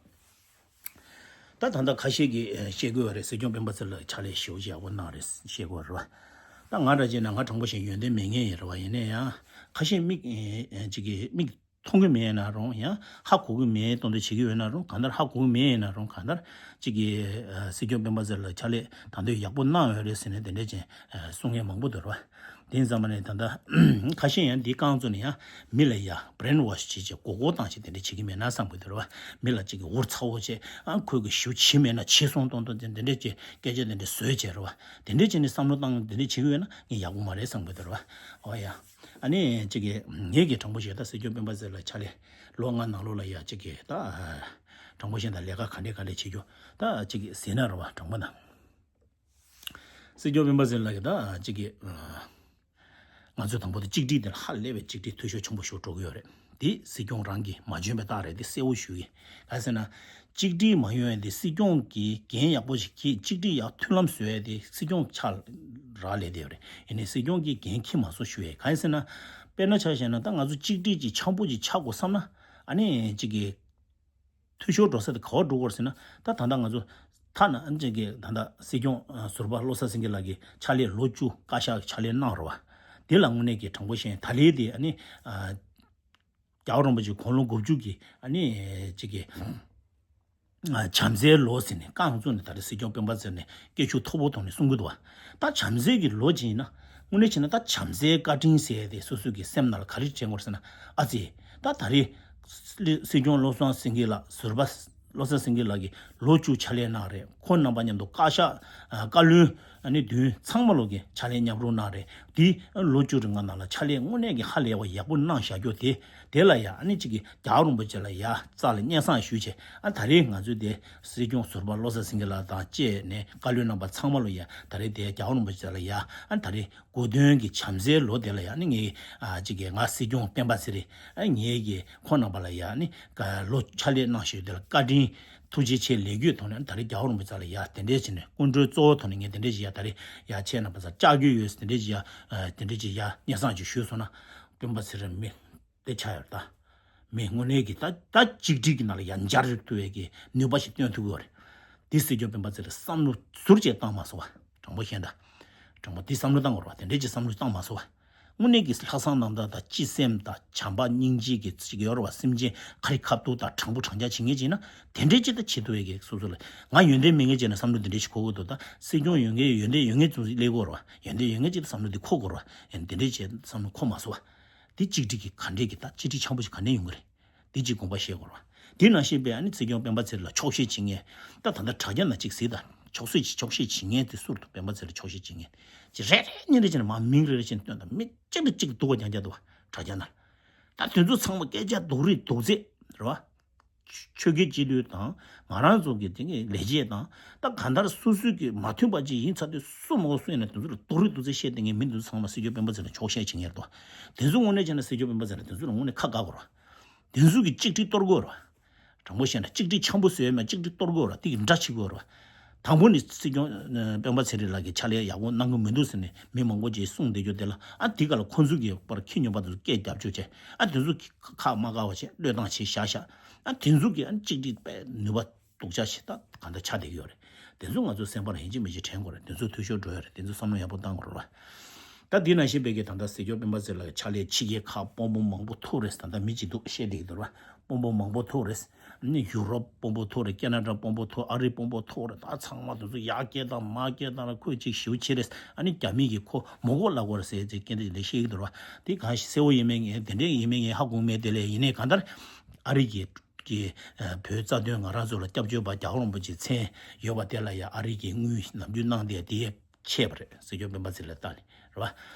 ད་ད་ལྟ་ཁ་ཤས་ཀྱིས་ཨ་བཤད་ཀྱི་ཡོད་རེད། སྲིད་སྐྱོང་སྤེན་པ་ཚེ་རིང་ལགས་ཕྱག་ལས་ཞེ་པོ་ཅིག་ཡག་པོ་གནང་རེད་བཤད་ཀྱི་ཡོད་རེད་བ། ད་ང་འདྲ་བྱས་ན་ང་དྲང་པོ་བཤད་ན་ཡོན་ཏན་མེད་མཁན་ཡིན་རེད་བ། ཡིན་ན་ཡང་ཁ་ཤས་མིག་ཨ་ཅིག་གིས་མིག་མཐོང་གི་མེད་ན་རུང་ཡང་ཧ་གོ་གི་མེད་མདོག་མདོག་བྱེད་ཀྱི་ཡོད་ན་རུང་། གང་ལྟར་ཧ་གོ་གི་མེད་ན་རུང་། གང་ལྟར་ཅིག་གིས་ཨ་སྲིད་སྐྱོང་སྤེན་པ་ཚེ་རིང་ལགས་ཕྱག་ལས་ད་དུང་ཡག་པོ་གནང་ཡོད་རེད་ཟེར་ནས་དེ་འདྲ་ཅིག་ཨ་གསུང་མཁན་མང་པོ་འདུག་རེད་བ། དེ་ཙམ་པ་ནས་ད་ལྟ་ཁ་ཤས་ཡང་འདི་རྐང་བཙུགས་ནས་ཡང་མི་ལ་ཡ་brainwash་བྱེད་བྱེད་མགོ་སྐོར་བཏང་བྱེད་དེ་འདྲ་བྱེད་ཀྱི་མེད་ན་བསམ་གྱི་འདུག་རེད་བ། མི་ལ་ཅིག་གི་འུར་ཚ་བོ་བྱེད། ཨ་ཁོས་གི་ཞུ་བྱེད་མེད་ན་བྱེད་སོང་གཏོང་གཏོང་དེ་འདྲ་བྱེད་སྐད་ཆ་དེ་འདྲ་བཟོས་བྱེད་རེད་བ། དེ་འདྲ་བྱས་ནས་བསམ་བློ་བཏང་དེ་འདྲ་བྱེད་ཀྱི་ཡོད་ན་ངས་ཡག་པོ་མ་རེད་བསམ་གྱི་འདུག་རེད་བ། ཨོ་ཡ། ཨ་ནི་ཅིག་གི་ངས་གི་དྲང་པོ་བཤད་ད་སྲིད་སྐྱོང་སྤེན་པ་ཚེ་རིང་ལགས་ཕྱག་ལས་ལོ་ལྔ་ནང་ལོགས་ལ་ཡ་ཅིག་གི་ད་དྲང་པོ་བཤད་ད་ལས་ཀ་ག་འདྲས་ག་འདྲས་བྱེད་རྒྱུ་ད་ཅིག་གི་ཟེར་ན་རེད་བ། དྲང་པོ་ན། སྲིད་སྐྱོང་སྤེན་པ་ཚེ་རིང་ལགས་ཀྱིས་ད་ཅིག་གི་ང་ཚོས་དང་པོ་དེ་གཅིག་སྒྲིལ་དེ་ལ་ཧ་ལས་པའི་གཅིག་སྒྲིལ་འཐུས་ཤོར་ཆེན་པོ་ཞིག་འགྲོ་གི་ཡོད་རེད། དེ་སྲིད་སྐྱོང་རང་གིས་མ་འཇོན་པའི་རྟགས་རེད། དེ་གསལ་པོ་ཞུ་གི། ག་རེ་ཟེར་ན། གཅིག་སྒྲིལ་མ་ཡོང་ཡ་དེ་སྲིད་སྐྱོང་གིས་འགན་ཡག་པོ་ཞིག་འཁྱེར། གཅིག་སྒྲིལ་ཡག་མཐུན་ལམ་བཟོ་ཡ་དེ་སྲིད་སྐྱོང་ཕྱག་རག་ལས་བསྡད་ཡོད་རེད། ཡིན་ནའི་སྲིད་སྐྱོང་གིས་འགན་འཁྱེར་མ་སོང་ཞུ་ཡ། ག་རེ་ཟེར་ན། དཔེར་ན་ཆ་བཞག་ན་ད་ང་ཚོ་གཅིག་སྒྲིལ་གྱི་འཆམ་པོ་ཅིག་ཆགས་དགོས་བསམ་ན། ཨ་ནི་གཅིག་གི་འཐུས་ཤོར་འགྲོ་ས་དེ་ག་པར་འགྲོ་དགོས་རེད་ཟེར་ན། ད་ད་ལྟ་ང་ཚོ་ཐ་ན་ཨ་ཅག་གི་ད་ལྟ་སྲིད་སྐྱོང་ཨ་ཟུར་པ་བློ་བཟང་སེང་གེ་ལགས་ཀྱིས་ཕྱག་ལས་ལོ་བཅུ་བཀའ་ཤག་གི་ཕྱག་ལས་གནང་རེད་བ། དེ་ལ་དངོས་གནས་ཀྱི་དྲང་པོ་བཤད་ན་ད་ལན་དེ་ཨ་ནི་ཨ་རྒྱལ་བ་རིན་པོ་ཆེ་དགུང་ལོ་དགུ་བཅུ་གི་ཨ་ནི་ཅིག་གི་ཨ་བྱམས་བརྩེའི་ལོ་ཟེར་ནས་རྐང་བཙུགས་ནས་ད་ལྟ་སྲིད་སྐྱོང་སྤེན་པ་ཚེ་རིང་ནས་སྐད་ཤུགས་མཐོ་པོ་ཐོག་ནས་གསུང་གི་འདུག་བ། ད་བྱམས་བརྩེ་གི་ལོ་ཅིག་ཡིན་ན། དངོས་གནས་བྱས་ན་ད་བྱམས་བརྩེའི་བཀའ་དྲིན་ཟེར་ཏེ་སོ་སོ་གི་སེམས་ནང་ལ་ག་རེ་དྲན་དགོས་ཟེར་ན། ཨ་ཙི། ད་ད་རེས་སྲིད་སྐྱོང་བློ་བཟང་སེང་གེ་ལགས་ཟུར་པ་བློ་བཟང་སེང་གེ་ལགས་ཀྱིས་ལོ་བཅུ་ཕྱག་ལས་གནང་རེད། ཁོང་རྣམ་པ་མཉམ་དུ་བཀའ་ཤག་ཨ་བཀའ་བློན་ ཨ་ནི་བདུན་ཚང་མ་ལོ་གི་ཕྱག་ལས་མཉམ་རུབ་གནང་རེད། དེ་ལོ་བཅུ་རིང་ང་ནང་ལ་ཕྱག་ལས་དངོས་གནས་ཀྱི་ཧ་ལས་པ་ཡག་པོ་གནང་བཞག་རྒྱུ་དེ། དེ་ལ་ཡ་ཨ་ནི་གཅིག་གི་རྒྱལ་བ་རིན་པོ་ཆེ་ལ་ཡ་རྩ་ལ་སྙན་སེང་ཞུས་བྱས། ཨ་ད་རེས་ང་ཚོས་དེ་སྲིད་སྐྱོང་ཟུར་པ་བློ་བཟང་སེང་གེ་ལགས་དང་བཅས་ནས་བཀའ་བློན་རྣམ་པ་ཚང་མ་ལོ་ཡ་ད་རེས་དེ་རྒྱལ་བ་རིན་པོ་ཆེ་ལ་ཡ་ཨ་ད་རེས་གོ་སྟོན་གྱི་བྱམས་བརྩེའི་ལོ་དེ་ལ་ཡ་ཨ་ནི་ངས་ཨ་གཅིག་གི་ང་སྲིད་སྐྱོང་སྤེན་པ་ཚེ་རིང་ཨ་ངེད་ཀྱི་ཁོང་རྣམ་པ་ལ་ཡ་ཨ་ནི་ལོ་ཕྱག་ལས་གནང་བཞིན་དེ་ལ་བཀའ་དྲིན། ཐུགས་རྗེ་ཆེ་ལས་འགུལ་ཐོག་ནས་ད་རེས་རྒྱལ་བ་རིན་པོ་ཆེ་ལ་ཡ་དེ་འདྲས་བྱས་ནས་སྐུ་མགྲོན་གཙོ་བོ་ཐོག་ནས་ངས་དེ་འདྲས་བྱས་ཡ་ད་རེས་ཡ་ཁྱེད་རྣམ་པ་ཚོ་བཅར་རྒྱུ་ཡོད་ཟེར་དེ་འདྲས་བྱས་ཡ་དེ་འདྲས་བྱས་ཡ་སྙན་སེང་ཅིག་ཞུས་སོང་ན། སྤེན་པ་ཚེ་རིང་མི་དེ་ཆགས་ཡོད་ད། མི་དངོས་གནས་ཀྱི་ད་ད་གཅིག་སྒྲིལ་གྱི་ནང་ལ་ཡ་འབྱར་ཐུབ་པའི་གི་ནུས་པ་ཞིག་སྟོན་ཐུབ་ཀྱི་ཡོད་རེད། དེ་སྲིད་སྐྱོང་སྤེན་པ་ཚེ་རིང་བསམ་བློ་ཟུར་བཅད་བཏང་མ་སོང་བ། དྲང་པོ་བཤད་ད། དྲང་པོ་དེ་བསམ་བློ་བཏང་དགོས་རེད་བ། དེ་འདྲས་ཀྱི་བསམ་བློ་བཏང་མ་སོང་བ། དངོས་གནས་ཀྱི་ལྷག་བསམ་རྣམ་དག་དང་སྤྱི་སེམས་དང་བྱམས་པ་སྙིང་རྗེ་གི་ཅིག་ཡོད་རེད་བ། སེམས་ཅན་ཁ་རི་ཁ་ཐུག་དང་དྲང་པོ་དྲང་བཞག་བྱེད་མཁན་ཅིག་ན་དེ་འདྲའི་ཅིག་ད་བྱེད་ཐུབ་ཡས་ཀྱི་སོ་སོ་ལ་ང་ཡོན་ཏན་མེད་མཁན་ཅིག་ན་བསམ་བློ་དེ་འདྲའི་ཞིག་འཁོར་གི་འདུག་ད་སྲིད་སྐྱོང་ཡོད་མཁན་ཡོན་ཏན་ཡོད་མཁན་ཚོ་སླེབས་ཀྱི་ཡོད་རེད་བ། ཡོན་ཏན་ཡོད་མཁན་ཅིག་ད་བསམ་བློ་དེ་འཁོར་དགོས་རེད་བ། ཡང་དེ་འདྲའི་ཅིག་བསམ་བློ་འཁོར་མ་སོང་བ། དེ་གཅིག་སྒྲིལ་གྱི་ག་འདྲས་ཀྱི་ད་གཅིག་སྒྲིལ་ཆེན་པོ་ཞིག་ག་འདྲས་ཡོང་གི་རེད། དེ་གཅིག་དགོངས་པ་བཞེས་དགོས་རེད་བ། དེ་ནང་བཞིན་པའི་ཨ་ནི་སྲིད་སྐྱོང་སྤེན་པ་ཚེ་རིང་ལ་ཆོག་ཤེས་བྱེད་མཁན། ད་ད་ལྟ་དྲ་རྒྱ་ནང་གཅིག་གཟིགས་དང་ཆོག་ཤེས་ཆོག་ཤེས་བྱེད་མཁན་དེ་ཟུར་དུ་སྤེན་པ་ཚེ་རིང་ཆོག་ཤེས་བྱེད་མཁན་ཅིག་རེ་རེ་གཉིས་རེ་བྱས་ནས་མར་མིང་རེ་རེ་བྱས་ནས་བཏོན་དང་མི་གཅིག་ལ་གཅིག་སྡུག་པ་རྐྱང་རྐྱང་འདུག་བ། དྲ་རྒྱ་ནང་། ད་དེ་ཚོ་ཚང་མ་སྐད་ཆ་སྡུག་རུས་སྡུག་ཚད་རེད་བ། ཆོས་བརྒྱུད་སྤྱི་འཐུས་དང་ང་རང་ཚོ་གི་དེ་གི་ལས་བྱེད་དང་ད་གང་ལྟར་སོ་སོའི་གི་མ་མཐུན་པ་ཅིག་ཡིན་ཚར་དུས་སུ་མ་གོ་སུ་ཡིན་ན་དེ་ཚོ་ལ་སྡུག་རུས་སྡུག་ཚད་བཤད་བསྡད་མཁན་མི་དེ་ཚོ་ཚང་མ་སྲིད་སྐྱོང་སྤེན་པ་ཚེ་རིང་ལ་ཆོག་ཤེས་བྱེད་མཁན་རེད་དོ། དེ་ཚོ་དངོས་གནས་བྱས་ན་སྲིད་སྐྱོང་སྤེན་པ་ཚེ་རིང་དེ་ཚོ་ལ་དངོས་གནས་ཁ་དགའ་དགོས་རེད། དེ་ཚོ་གི་གཅིག་སྒྲིལ་གཏོར་དགོས་རེད། དྲང་པོ་བཤད་ན་གཅིག་སྒྲིལ་འཆམ་པོ་བཟོས་ཡོད་མེད་གཅིག་སྒྲིལ་གཏོར་དགོས་རེད། དེ་གི་འདྲ་བྱེད་དགོས་རེད། དང་པོ་ནི་སྲིད་སྐྱོང་ཨ་སྤེན་པ་ཚེ་རིང་ལགས་ཀྱིས་ཕྱག་ལས་ཡག་པོ་གནང་གི་མི་འདུག་ཟེར་ནས་མི་མང་པོ་ཅིག་གསུངས་བསྡད་རྒྱུ་དེ་ལ་ཨ་དེ་ག་ལ་ཁོ་ཚོ་གི་པར་ཁྱི་སྨྱོན་པ་དེ་ཚོ་སྐད་རྒྱབ་བཅུག་བྱས་ཨ་དེ་ཚོ་གི་ཁ་མ་དགའ་བ་བྱས་བློས་བཏང་བྱས་བཞག་བཞག་ཨ་དེ་ཚོ་གི་ཨ་གཅིག་སྒྲིལ་པའི་ནུས་པ་སྡུག་ཅག་ཞིག་ད་གང་ལྟར་ཆགས་བསྡད་ཀྱི་ཡོད་རེད། དེ་ཚོ་ང་ཚོ་སེམས་པར་ཡིན་གཅིག་མིན་གཅིག་དྲན་དགོས་རེད། དེ་ཚོ་འཐུས་ཤོར་འགྲོ་ཡོད་རེད། དེ་ཚོ་བསམ་བློ་ཡག་པོ་བཏང་དགོས་རེད་བ། ད་དེ་ནང་བཞིན་པའི་གི་ད་ལྟ་སྲིད་སྐྱོང་སྤེན་པ་ཚེ་རིང་ལགས་ཀྱི་ཕྱག་ལས་ཕྱི་རྒྱལ་ཁག་དཔོན་པོ་མང་པོ་ཐུག་རེད། ད་ལྟ་མི་གཅིག་འདུག་བཤད་བསྡད་ཀྱི་འདུག་ར། དཔོན་པོ་མང་པོ་ཐུག་རེད། ནི་ཡུ་རོབ་དཔོན་པོ་ཐུག་རེད། ཁེ་ན་ཌ་དཔོན་པོ་ཐུག་ཨ་རི་དཔོན་པོ་ཐུག་རེད། ད་ཚང་མ་དེ་ཚོ་ཡར་སྐད་བཏང་མར་སྐད་བཏང་ར་ཁོས་ཅིག་ཞེ་པོ་བྱས་རེད། ཨ་ནི་རྒྱ་མི་གིས་ཁོ་མི་དགོས་ལབ་དགོས་རེད་ཟེར་ཅིག་སྐད་འདི་ལས་བཤད་ཀྱི་འདུག་ར། དེ་གང་ཞིག་གསལ་པོ་ཡིན་མིན་ངས་དེ་འདྲས་ཡིན་མིན་ངས་ཧ་གོ་མེད། དེ་ལས་ཡིན་ནའི་གང་ལྟར་ཨ་རི་གི་གི་བོད་རྩ་དོན་ང་རང་ཚོ་ལ་སྐྱབས་བཅོལ་བ་རྒྱལ་བ་རིན་པོ་ཆེའི་མཚན་ཡོད་པ་དེ་ལ་ཡང་ཨ་རི་གིས་དངུལ་ནམ་རྒྱུན་གནང་བསྡད་དེ་ཆད་པ་རེད། སྲིད་སྐྱོང་སྤེན་པ་ཚེ་རིང་ལ་བལྟས་ནས་རེད་བ།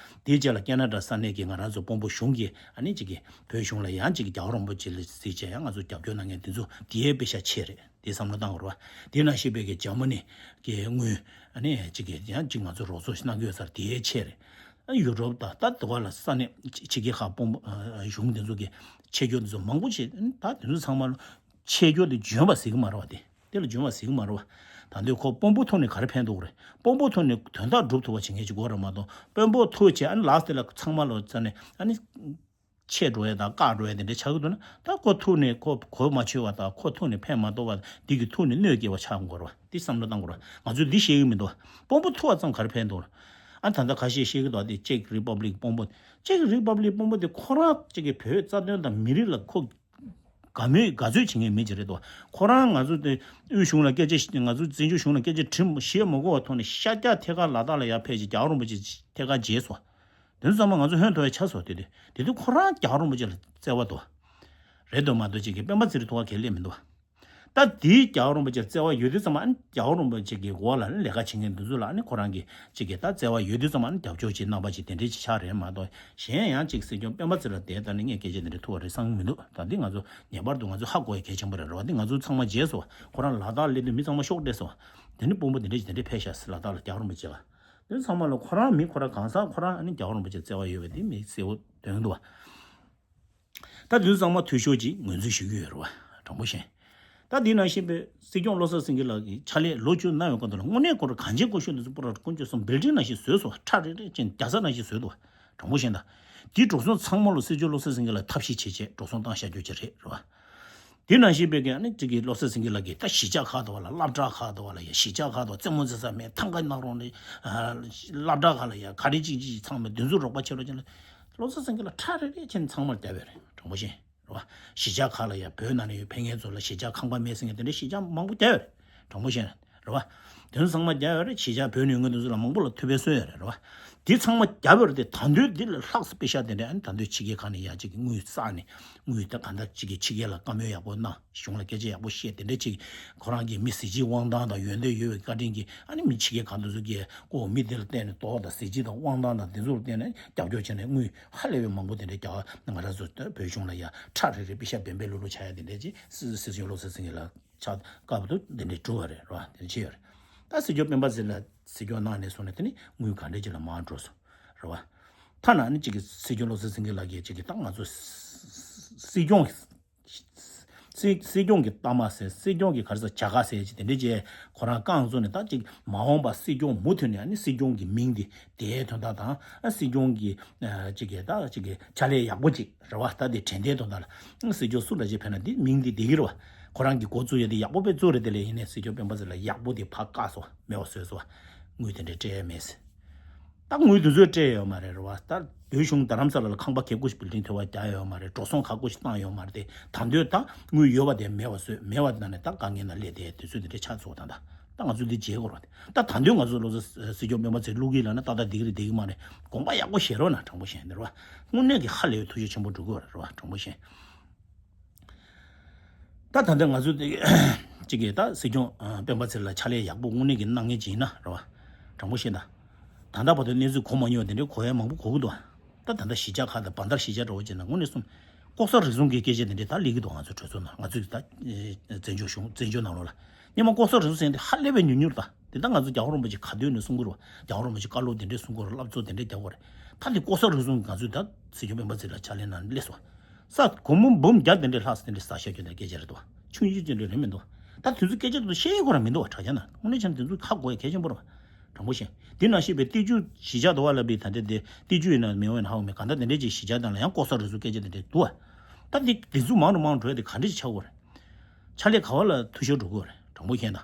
དེའི་རྗེས་ལ་ཁེ་ན་ཌ་ས་གནས་ཀྱི་ང་རང་ཚོ་དཔོན་པོ་གཞུང་གིས་ཨ་ནི་གཅིག་གིས་བོད་གཞུང་ལ་ཡང་གཅིག་གིས་རྒྱལ་བ་རིན་པོ་ཆེ་ལ་གཟིགས་བྱས་ཡང་ང་ཚོ་རྒྱབ་སྐྱོར་གནང་མཁན་དེ་ཚོ་དེའི་དཔེ་ཤ་ཆེ་རེད། དེ་བསམ་བློ་བཏང་དགོས་རེད་བ། དེ་ནང་བཞིན་པའི་གི་འཇར་མ་ནི་གི་དངུལ་ཨ་ནི་གཅིག་གིས་ཡང་གཅིག་ང་ཚོ་རོགས་ཚོགས་ཤིག་གནང་གི་ཡོད་ས་རེད། དེའི་ཆད་རེད། ཡུ་རོབ་དང་ད་དེ་ག་ལ་ས་གནས་ཕྱི་རྒྱལ་ཁག་དཔོན་པོ་གཞུང་དེ་ཚོ་གི་ཆད་སྐྱོར་དེ་ཚོ་མང་པོ་བྱས། ད་དེ་ཚོ་ཚང་མ་ལ་ཆད་སྐྱོར་དེ་འཇོན་པ་ཟེར་གི་མ་རེད་བ། དེ་དེ་ལ་འཇོན་པ་ཟེར་གི་མ་རེད་བ། ད་འདོད་ཁོ་དཔོན་པོ་ཐོག་ནས་ག་རེ་ཕན་ཐོགས་རེད། དཔོན་པོ་ཐོག་ནས་དོན་དག་སྒྲུབ་ཐུབ་པ་བྱེད་མཁན་ཅིག་དགོས་རེད་མ་གཏོགས་དཔོན་པོ་ཐུག་བྱས་ཨ་ནི་ལགས་དེ་ལ་ཚང་མ་ལ་ཙ་ནས་ཨ་ནི་ཆད་འགྲོ་ཡ་དང་བཀག་འགྲོ་ཡ་དེ་འདྲ་ཆགས་ཀྱི་འདུག་ན། ད་ཁོ་ཐུག་ནས་ཁོ་གོ་མ་ཆོད་བ་དང་ཁོ་ཐུག་ནས་ཕན་མ་ཐོགས་པ་འདི་གི་ཐུག་ནས་གནོད་སྐྱེལ་བ་ཆགས་དགོས་རེད་བ། འདི་བསམ་བློ་བཏང་དགོས་རེད། ང་ཚོས་འདི་ཤེས་ཀྱི་མི་འདུག་དཔོན་པོ་ཐུག་པ་ཙམ་ག་རེ་ཕན་ཐོགས་རེད། ཨ་ད་ལྟ་ཁ་ཤས་བཤད་ཀྱི་འདུག་དེ་ཅེག་རི་པབ་ལིག་དཔོན་པོ། ཅེག་རི་པབ་ལིག་དཔོན་པོ་དེ་ཁོ་རང་ཅིག་གི་བོད་རྩ་དོན་དང་མི་རིགས་ལ་ཁོ་དགའ་མོས་དགའ་ཚོད་བྱེད་མཁན་མི་ཅིག་རེད་དོ། ཁོ་རང་ང་ཚོ་དེ་དབུས་གཞུང་ལ་སྐད་ཆ་ང་ཚོ་བཙན་བྱོལ་གཞུང་ལ་སྐད་ཆ་དྲི་བཤད་མ་དགོས་པ་ཐོག་ནས་ཤར་རྒྱག་ཐད་ཀར་ལ་དྭགས་ལ་ཡར་ཕེབས་ཀྱི་རྒྱལ་བ་རིན་པོ་ཆེ་ཐད་ཀར་མཇལ་སོང་། དེ་ཚོ་ཚང་མ་ང་ཚོ་ཧོན་ཐོར་བའི་ཆ་སོགས་དེ་དེ་དེ་དུས་ཁོ་རང་རྒྱལ་བ་རིན་པོ་ཆེ་ལ་བརྩེ་བ་འདུག་རེད་འདུག་མ་གཏོགས་ཅིག་གི་སྤེན་པ་ཚེ་རིང་ཐུག་པ་གལ་ལས་མི་འདུག་ད་དེའི་རྒྱལ་བ་རིན་པོ་ཆེར་བརྩེ་བ་ཡོད་དུས་ཙམ་ཨ་ནི་རྒྱལ་བ་རིན་པོ་ཆེ་གི་འོག་ལ་ལས་ཀ་བྱེད་མཁན་འདི་ཚོ་ལ་ཨ་ནི་ཁོ་རང་གི་ཅིག་གི་ད་བརྩེ་བ་ཡོད་དུས་ཙམ་ཨ་ནི་རྒྱབ་སྐྱོར་ཅིག་གནང་པ་ཅིག་དེ་འདྲའི་ཅིག་ཆགས་རེད་མ་གཏོགས། གཞན་ཡང་ཅིག་སྲིད་སྐྱོང་སྤེན་པ་ཚེ་རིང་དེ་ལྟ་ནི་ངས་སྐད་ཆ་དེ་འདྲ་ཐུག་པ་རེད་བསམ་གྱི་མི་འདུག་ད་འདི་ང་ཚོ་ངེས་པར་དུ་ང་ཚོ་ཧ་གོ་ཡ་གལ་ཆེན་པོ་རེད། རེད་བ། འདི་ང་ཚོ་ཚང་མ་བརྗེད་སོང་བ། ཁོ་རང་ལ་དྭགས་སླེབས་དུས་མི་ཚང་མ་ཤོག་སྤྲད་སོང་བ། དེ་ནི་དཔོན་པོ་དེ་འདྲ་ཅིག་དེ་འདྲ་ཕེབས་ཤག་ཟེར། ལ་དྭགས་ལ་རྒྱལ་བ་རིན་པོ་ཆེ་ལ། དེ་ཚང་མ་ལ་ཁོ་རང་མི་ཁོ་རང་གང་ཟག་ཁོ་རང་ཨ་ནི་རྒྱལ་བ་རིན་པོ་ཆེ་བརྩེ་བ་ཡོད་པ་དེ་མི་གསལ་པོ་སྟོན་གྱི་འདུག་བ། ད་དེ་ཚོ་ཚང་མ་འཐུས་ཤོར་གྱིས་ངོས་འཛིན་ཞུ་གི་ཡོད་རེད་བ། དྲང་པོ་བཤད། ད་དེ་ནང་བཞིན་པའི་སྲིད་སྐྱོང་བློ་བཟང་སེང་གེ་ལགས་ཀྱི་ཕྱག་ལས་ལོ་བཅུ་གནང་བའི་སྐབས་དུ་ལ་དངོས་གནས་ཁོ་རང་གང་ཅིའི་སྐུ་ཞབས་འདི་ཚོ་པུ་ར་དཀོན་མཆོག་གསུམ་བིལ་ཌིང་ནང་བཞིན་བཟོས་སོང་། ཁྲ་རེ་རེ་ཅན་རྒྱ་ས་ནང་བཞིན་བཟོས་འདུག་བ། དྲང་པོ་བཤད་ན། དེའི་འགྲོ་སོང་ཚང་མ་ལོ་སྲིད་སྐྱོང་བློ་བཟང་སེང་གེ་ལགས་ཐབས་ཤེས་བྱས་བྱས་འགྲོ་སོང་བཏང་བཞག་རྒྱུ་ཅིག་རེད། རེད་བ། དེ་ནང་བཞིན་པའི་གི་ཨ་ནི་ཅིག་གི་བློ་བཟང་སེང་གེ་ལགས་ཀྱིས་ད་གཞིས་ཆགས་ཁག་ཏུ་བ་ལ་སློབ་གྲྭ་ཁག་ཏུ་བ་ལ་ཡ་གཞིས་ཆགས་ཁག་ཏུ་བ་རྩེད་མོ་རྩེ་ས་མེད། ཐང་ག་ནག་རོང་ནས་སློབ་གྲྭ་ཁག་ལ་ཡ་ག་རེ་ཅིག་ཅིག་ཚང་མ་དེ་ཚོ་རོགས་པ་བྱེད་རོགས་བྱེད་ལ་བློ་བཟང་སེང་གེ་ལགས་ཁྲ་རེ་རེ་བྱས་ནས་ཚང་མར་བརྒྱབ་ཡོད་རེད། དྲང་པོ་བཤད། རེད་བ། གཞིས་ཆགས་ཁག་ལ་ཡ་བོད་ནང་ནས་ཡོད་ཕེབས་མཁན་ཚོ་ལ་གཞིས་ཆགས་ཁང་པ་མེད་ཟེར་མཁན་དེ་འདྲ་གཞིས་ཆགས་མང་པོ་བརྒྱབ་ཡོད་རེད། དྲང་པོ་བཤད་ན། རེད་བ། དེ་ཚོ་ཚང་མ་བརྒྱབ་ཡོད་རེད། གཞིས་ཆགས་བོད་ནས་ཡོང་མཁན་དེ་ཚོ་ལ་མང་པོ་ལ་ཐུག་ཕན་གསོས་ཡོད་རེད། རེད་བ། དེ་ཚང་མ་བརྒྱབ་ཡོད་རེད་དེ། ད་དུང་འདི་ལས་ལྷག་ཙམ་པེ་ཤག་དེ་འདྲ། ཨ་ནི་ད་དུང་ཕྱི་རྒྱལ་ཁག་ནས་ཡར་ཅིག་གི་དངུལ་བསགས་ནས། དངུལ་ད་གང་ལྟར་ཅིག་གི་ཕྱི་རྒྱལ་ལ་བཀའ་མོལ་ཡག་པོ་གནང་། གཞུང་ལ་སྐད་ཆ་ཡག་པོ་བཤད། དེ་འདྲ་ཅིག་ཁོ་རང་གི་མི་གཟི་བརྗིད་དབང་ཐང་དང་ཡོན་ཏན་ཡོད་པའི་བཀའ་དྲིན་གྱིས། ཨ་ནི་མི་ཕྱི་རྒྱལ་ཁག་དེ་ཚོ་གིས་ཁོ་མི་དེ་ལ་བརྟེན་ནས་དོགས་དང་གཟི་བརྗིད་དང་དབང་ཐང་དང་དེ་ཚོར་བརྟེན་ནས་རྒྱབ་སྐྱོར་བྱས་ནས། དངུལ་ཧ་ལས་པའི་མང་པོ་དེ་འདྲ་རྒྱག་ང་རང་ཚོ་བོད་གཞུང་ལ་ཡ་ཁྲག་རེ་རེ་པེ་ཤག་བེམ་པེ་ལུ་ལུ་ཆགས་ཡ་དེ་འདྲ་ཅིག་སྲིད་སྲིད་སྐྱོང་བློ་བཟང་སེང་གེ་ལགས་ཆགས་སྐབས་དུ་དེ་འདྲའི་གྲུབ་པ་རེད། རེད་བ། དེ་འདྲ་བྱས་ཡོད་རེད། ད་སྲིད་སྐྱོང་སྤེན་པ་ཚེ་རིང་ལགས་སྲིད་སྐྱོང་གནང་ནས་བཟུང་ནས་དེ་ནི་དངུལ་ག་འདྲ་ཅིག་ལ་མར་འགྲོ་སོང་། རེད་བ། ཐ་ན་ནི་གཅིག་གི་སྲིད་སྐྱོང་བློ་བཟང་སེང་གེ་ལགས་ཀྱིས་གཅིག་གི་ད་ང་ཚོ་སྲིད་སྐྱོང་སྲིད་སྲིད་སྐྱོང་གི་གཏའ་མ་ཟེར། སྲིད་སྐྱོང་གི་ག་རེ་ཟེར། བྱ་དགའ་ཟེར་ཅིག་དེ་འདྲ་ཅིག་ཁོ་རང་རྐང་བཙུགས་ནས། ད་ཅིག་མ་འོངས་པ་སྲིད་སྐྱོང་མུ་མཐུད་ནས་ཨ་ནི་སྲིད་སྐྱོང་གི་མིང་དེ་དེའི་དོན་དག་དང་། ཨ་སྲིད་སྐྱོང་གི་ཨ་ཅིག་གི་ད་ཅིག་གི་ཕྱག་ལས་ཡག་པོ་ཅིག་རེད་བ། ད་དེ་དྲན་རྟེན་དོན་དག་ལ། ཨ་སྲིད་སྐྱོང་སུ་འདྲ་ཅིག་ཕེབས་ན་དེ་མིང་དེ་བསྡད་ཀྱི་རེད་བ། ཁོ་རང་གིས་འགོ་བཙུགས་ཡ་དེ་ཡག་པོ་དཔེ་བཙུགས་རེད། དེ་ལས་ཡིན་ནའི་སྲིད་སྐྱོང་སྤེན་པ་ཚེ་རིང་ལགས་ཡག་པོ་དེ་ཕར་བཀག་སོང་བ། མེད་པ་བཟོས་སོང་བ། དངུལ་དེ་འདྲ་སྤྲད་ཡ་མེད་ཟེར། ད་དངུལ་དེ་ཚོ་སྤྲད་ཡོད་མ་རེད། རེད་བ། ད་བོད་གཞུང་རྡ་རམ་ས་ལ་ལ་ཁང་པ་གི་སྒོ་ཞིག་བིལ་ཌིང་ཐོག་བརྒྱབ་ཡོད་མ་རེད། འགྲོ་སོང་ག་སྒོ་ཞིག་བཏང་ཡོད་མ་རེད་དེ། ད་དུང་ད་དངུལ་ཡོད་པ་དེ་མེད་པ་བཟོས། མེད་པ་ནང་ནས་ད་དཀའ་ངལ་ནང་སླེབས་དེ། དུས་ཚོད་དེ་འདྲ་ཆགས་ཚར་བ། ད་ད་ད་ང་ཚོ་འདི་བརྗེད་དགོས་རེད། ད་ད་དུང་ང་ཚོ་བློ་བཟང་སྲིད་སྐྱོང་སྤེན་པ་ཚེ་རིང་བླུག་གི་ལབ་ན་ཏག་ཏག་འགྲིག་གི་རེད། འགྲིག་གི་མ་རེད། དགོངས་པ་ཡག་པོ་བཞེས་རོགས་གནང་། དྲང་པོ་བཤད། འདི་རེད་བ། དངོས་གནས་ཀྱི་ཧ་ལས་པའི་ཐུགས་རྗེ་ཆེན་པོ་འགྲོ་གི་རེད་བ། དྲང་པོ་བཤད། ད་ད་ལྟ་ང་ཚོ་དེ་གཅིག་གིས་ད་སྲིད་སྐྱོང་ཨ་སྤེན་པ་ཚེ་རིང་ལ་ཕྱག་ལས་ཡག་པོ་དངོས་གནས་ཀྱི་གནང་མཁན་ཅིག་ཡིན་ན། རེད་བ། དྲང་པོ་བཤད་ན། ད་ལྟ་བར་དུ་གནས་ཚུལ་གོ་མ་མྱོང་བ་དེ་འདྲའི་གོ་ཡ་མང་པོ་གོ་གི་འདུག་ད་ད་ལྟ་གཞིས་ཆགས་ཁག་དང་བན་དར་གཞིས་ཆགས་འདྲ་བོ་བྱས་ན། དངོས་གནས་སོང་ན་ལྐོག་ཟ་རུལ་སུངས་ཀྱི་སྐད་ཆ་དེ་འདྲའི་ད་སླེབས་ཀྱི་འདུག་ང་ཚོ་གྲོས་ཚོགས་ནང་། ང་ཚོའི་ད་ཨེ་བཙན་བྱོལ་གཞུང་བཙན་བྱོལ་ནང་ལོགས་ལ། སྔོན་མ་ལྐོག་ཟ་རུལ་སུངས་ཟེར་མཁན་དེ་ཧ་ལས་པའི་ཉུང་ཉུང་རེད། ད་དེ་ད་ང་ཚོ་རྒྱལ་བ་རིན་པོ་ཆེ་ག་དུས་ནས་གསུང་གི་རེད་བ། རྒྱལ་བ་རིན་པོ་ཆེ་བཀའ་སློབ་དེ་འདྲས་གསུང་གི་རེད། བསླབ་གསོ་དེ་འདྲས་རྒྱག་གི་རེད། ད་དེ་ལྐོག་ཟ་རུལ་སུངས་ང་ཚོས་ད་སྲིད་སྐྱོང་སྤེན་པ་ཚེ་རིང་ལ་ཕྱག་ལས་གནང་སླེབས་སོང་། ས་སྒོར་མོ་འབུམ་བརྒྱ་དེ་འདྲས་ལྷག་ཙམ་དེ་འདྲས་ཟ་བཞག་རྒྱུ་དེ་སྐད་ཆ་རེད་འདུག་ཆུང་ཆུང་དེ་འདྲས་རེད་མི་འདུག་ད་དེ་ཚོ་སྐད་ཆ་དེ་ཚོ་བཤད་ཡོད་ཁོ་རང་མི་འདུག་བ། དྲང་གནས་ན་དངོས་གནས་བྱས་ན་དེ་ཚོ་ཁ་དགོས་ཡ་གལ་ཆེན་པོ་རེད་བ། དྲང་པོ་བཤད། དེ་ནང་བཞིན་པའི་སྟོད་ཆུ་གཞིས་ཆགས་དུ་བ་ལ་བའི་ད་ལྟ་དེ་སྟོད་ཆུ་ཡིན་ན་མི་འོས་ན་ཧ་གོ་མེད། གང་ལྟར་དེ་འདྲས་ཅིག་གཞིས་ཆགས་དང་ལ་ཡང་ལྐོག་ཟ་རུལ་སུངས་སྐད་ཆ་དེ་འདྲས་འདུག་བ། ད་དེ་དེ་ཚོ་མང་རུ་མང་རུ་འགྲོ་ཡ་དེ་ག་འདྲས་ཅིག་ཆགས་ཀྱི་ཡོད་རེད། ཕྱག་ལས་ག་བ་ལ་འཐུས་ཤོར་འགྲོ་གི་ཡོད་རེད། དྲང་པོ་བཤད་ན།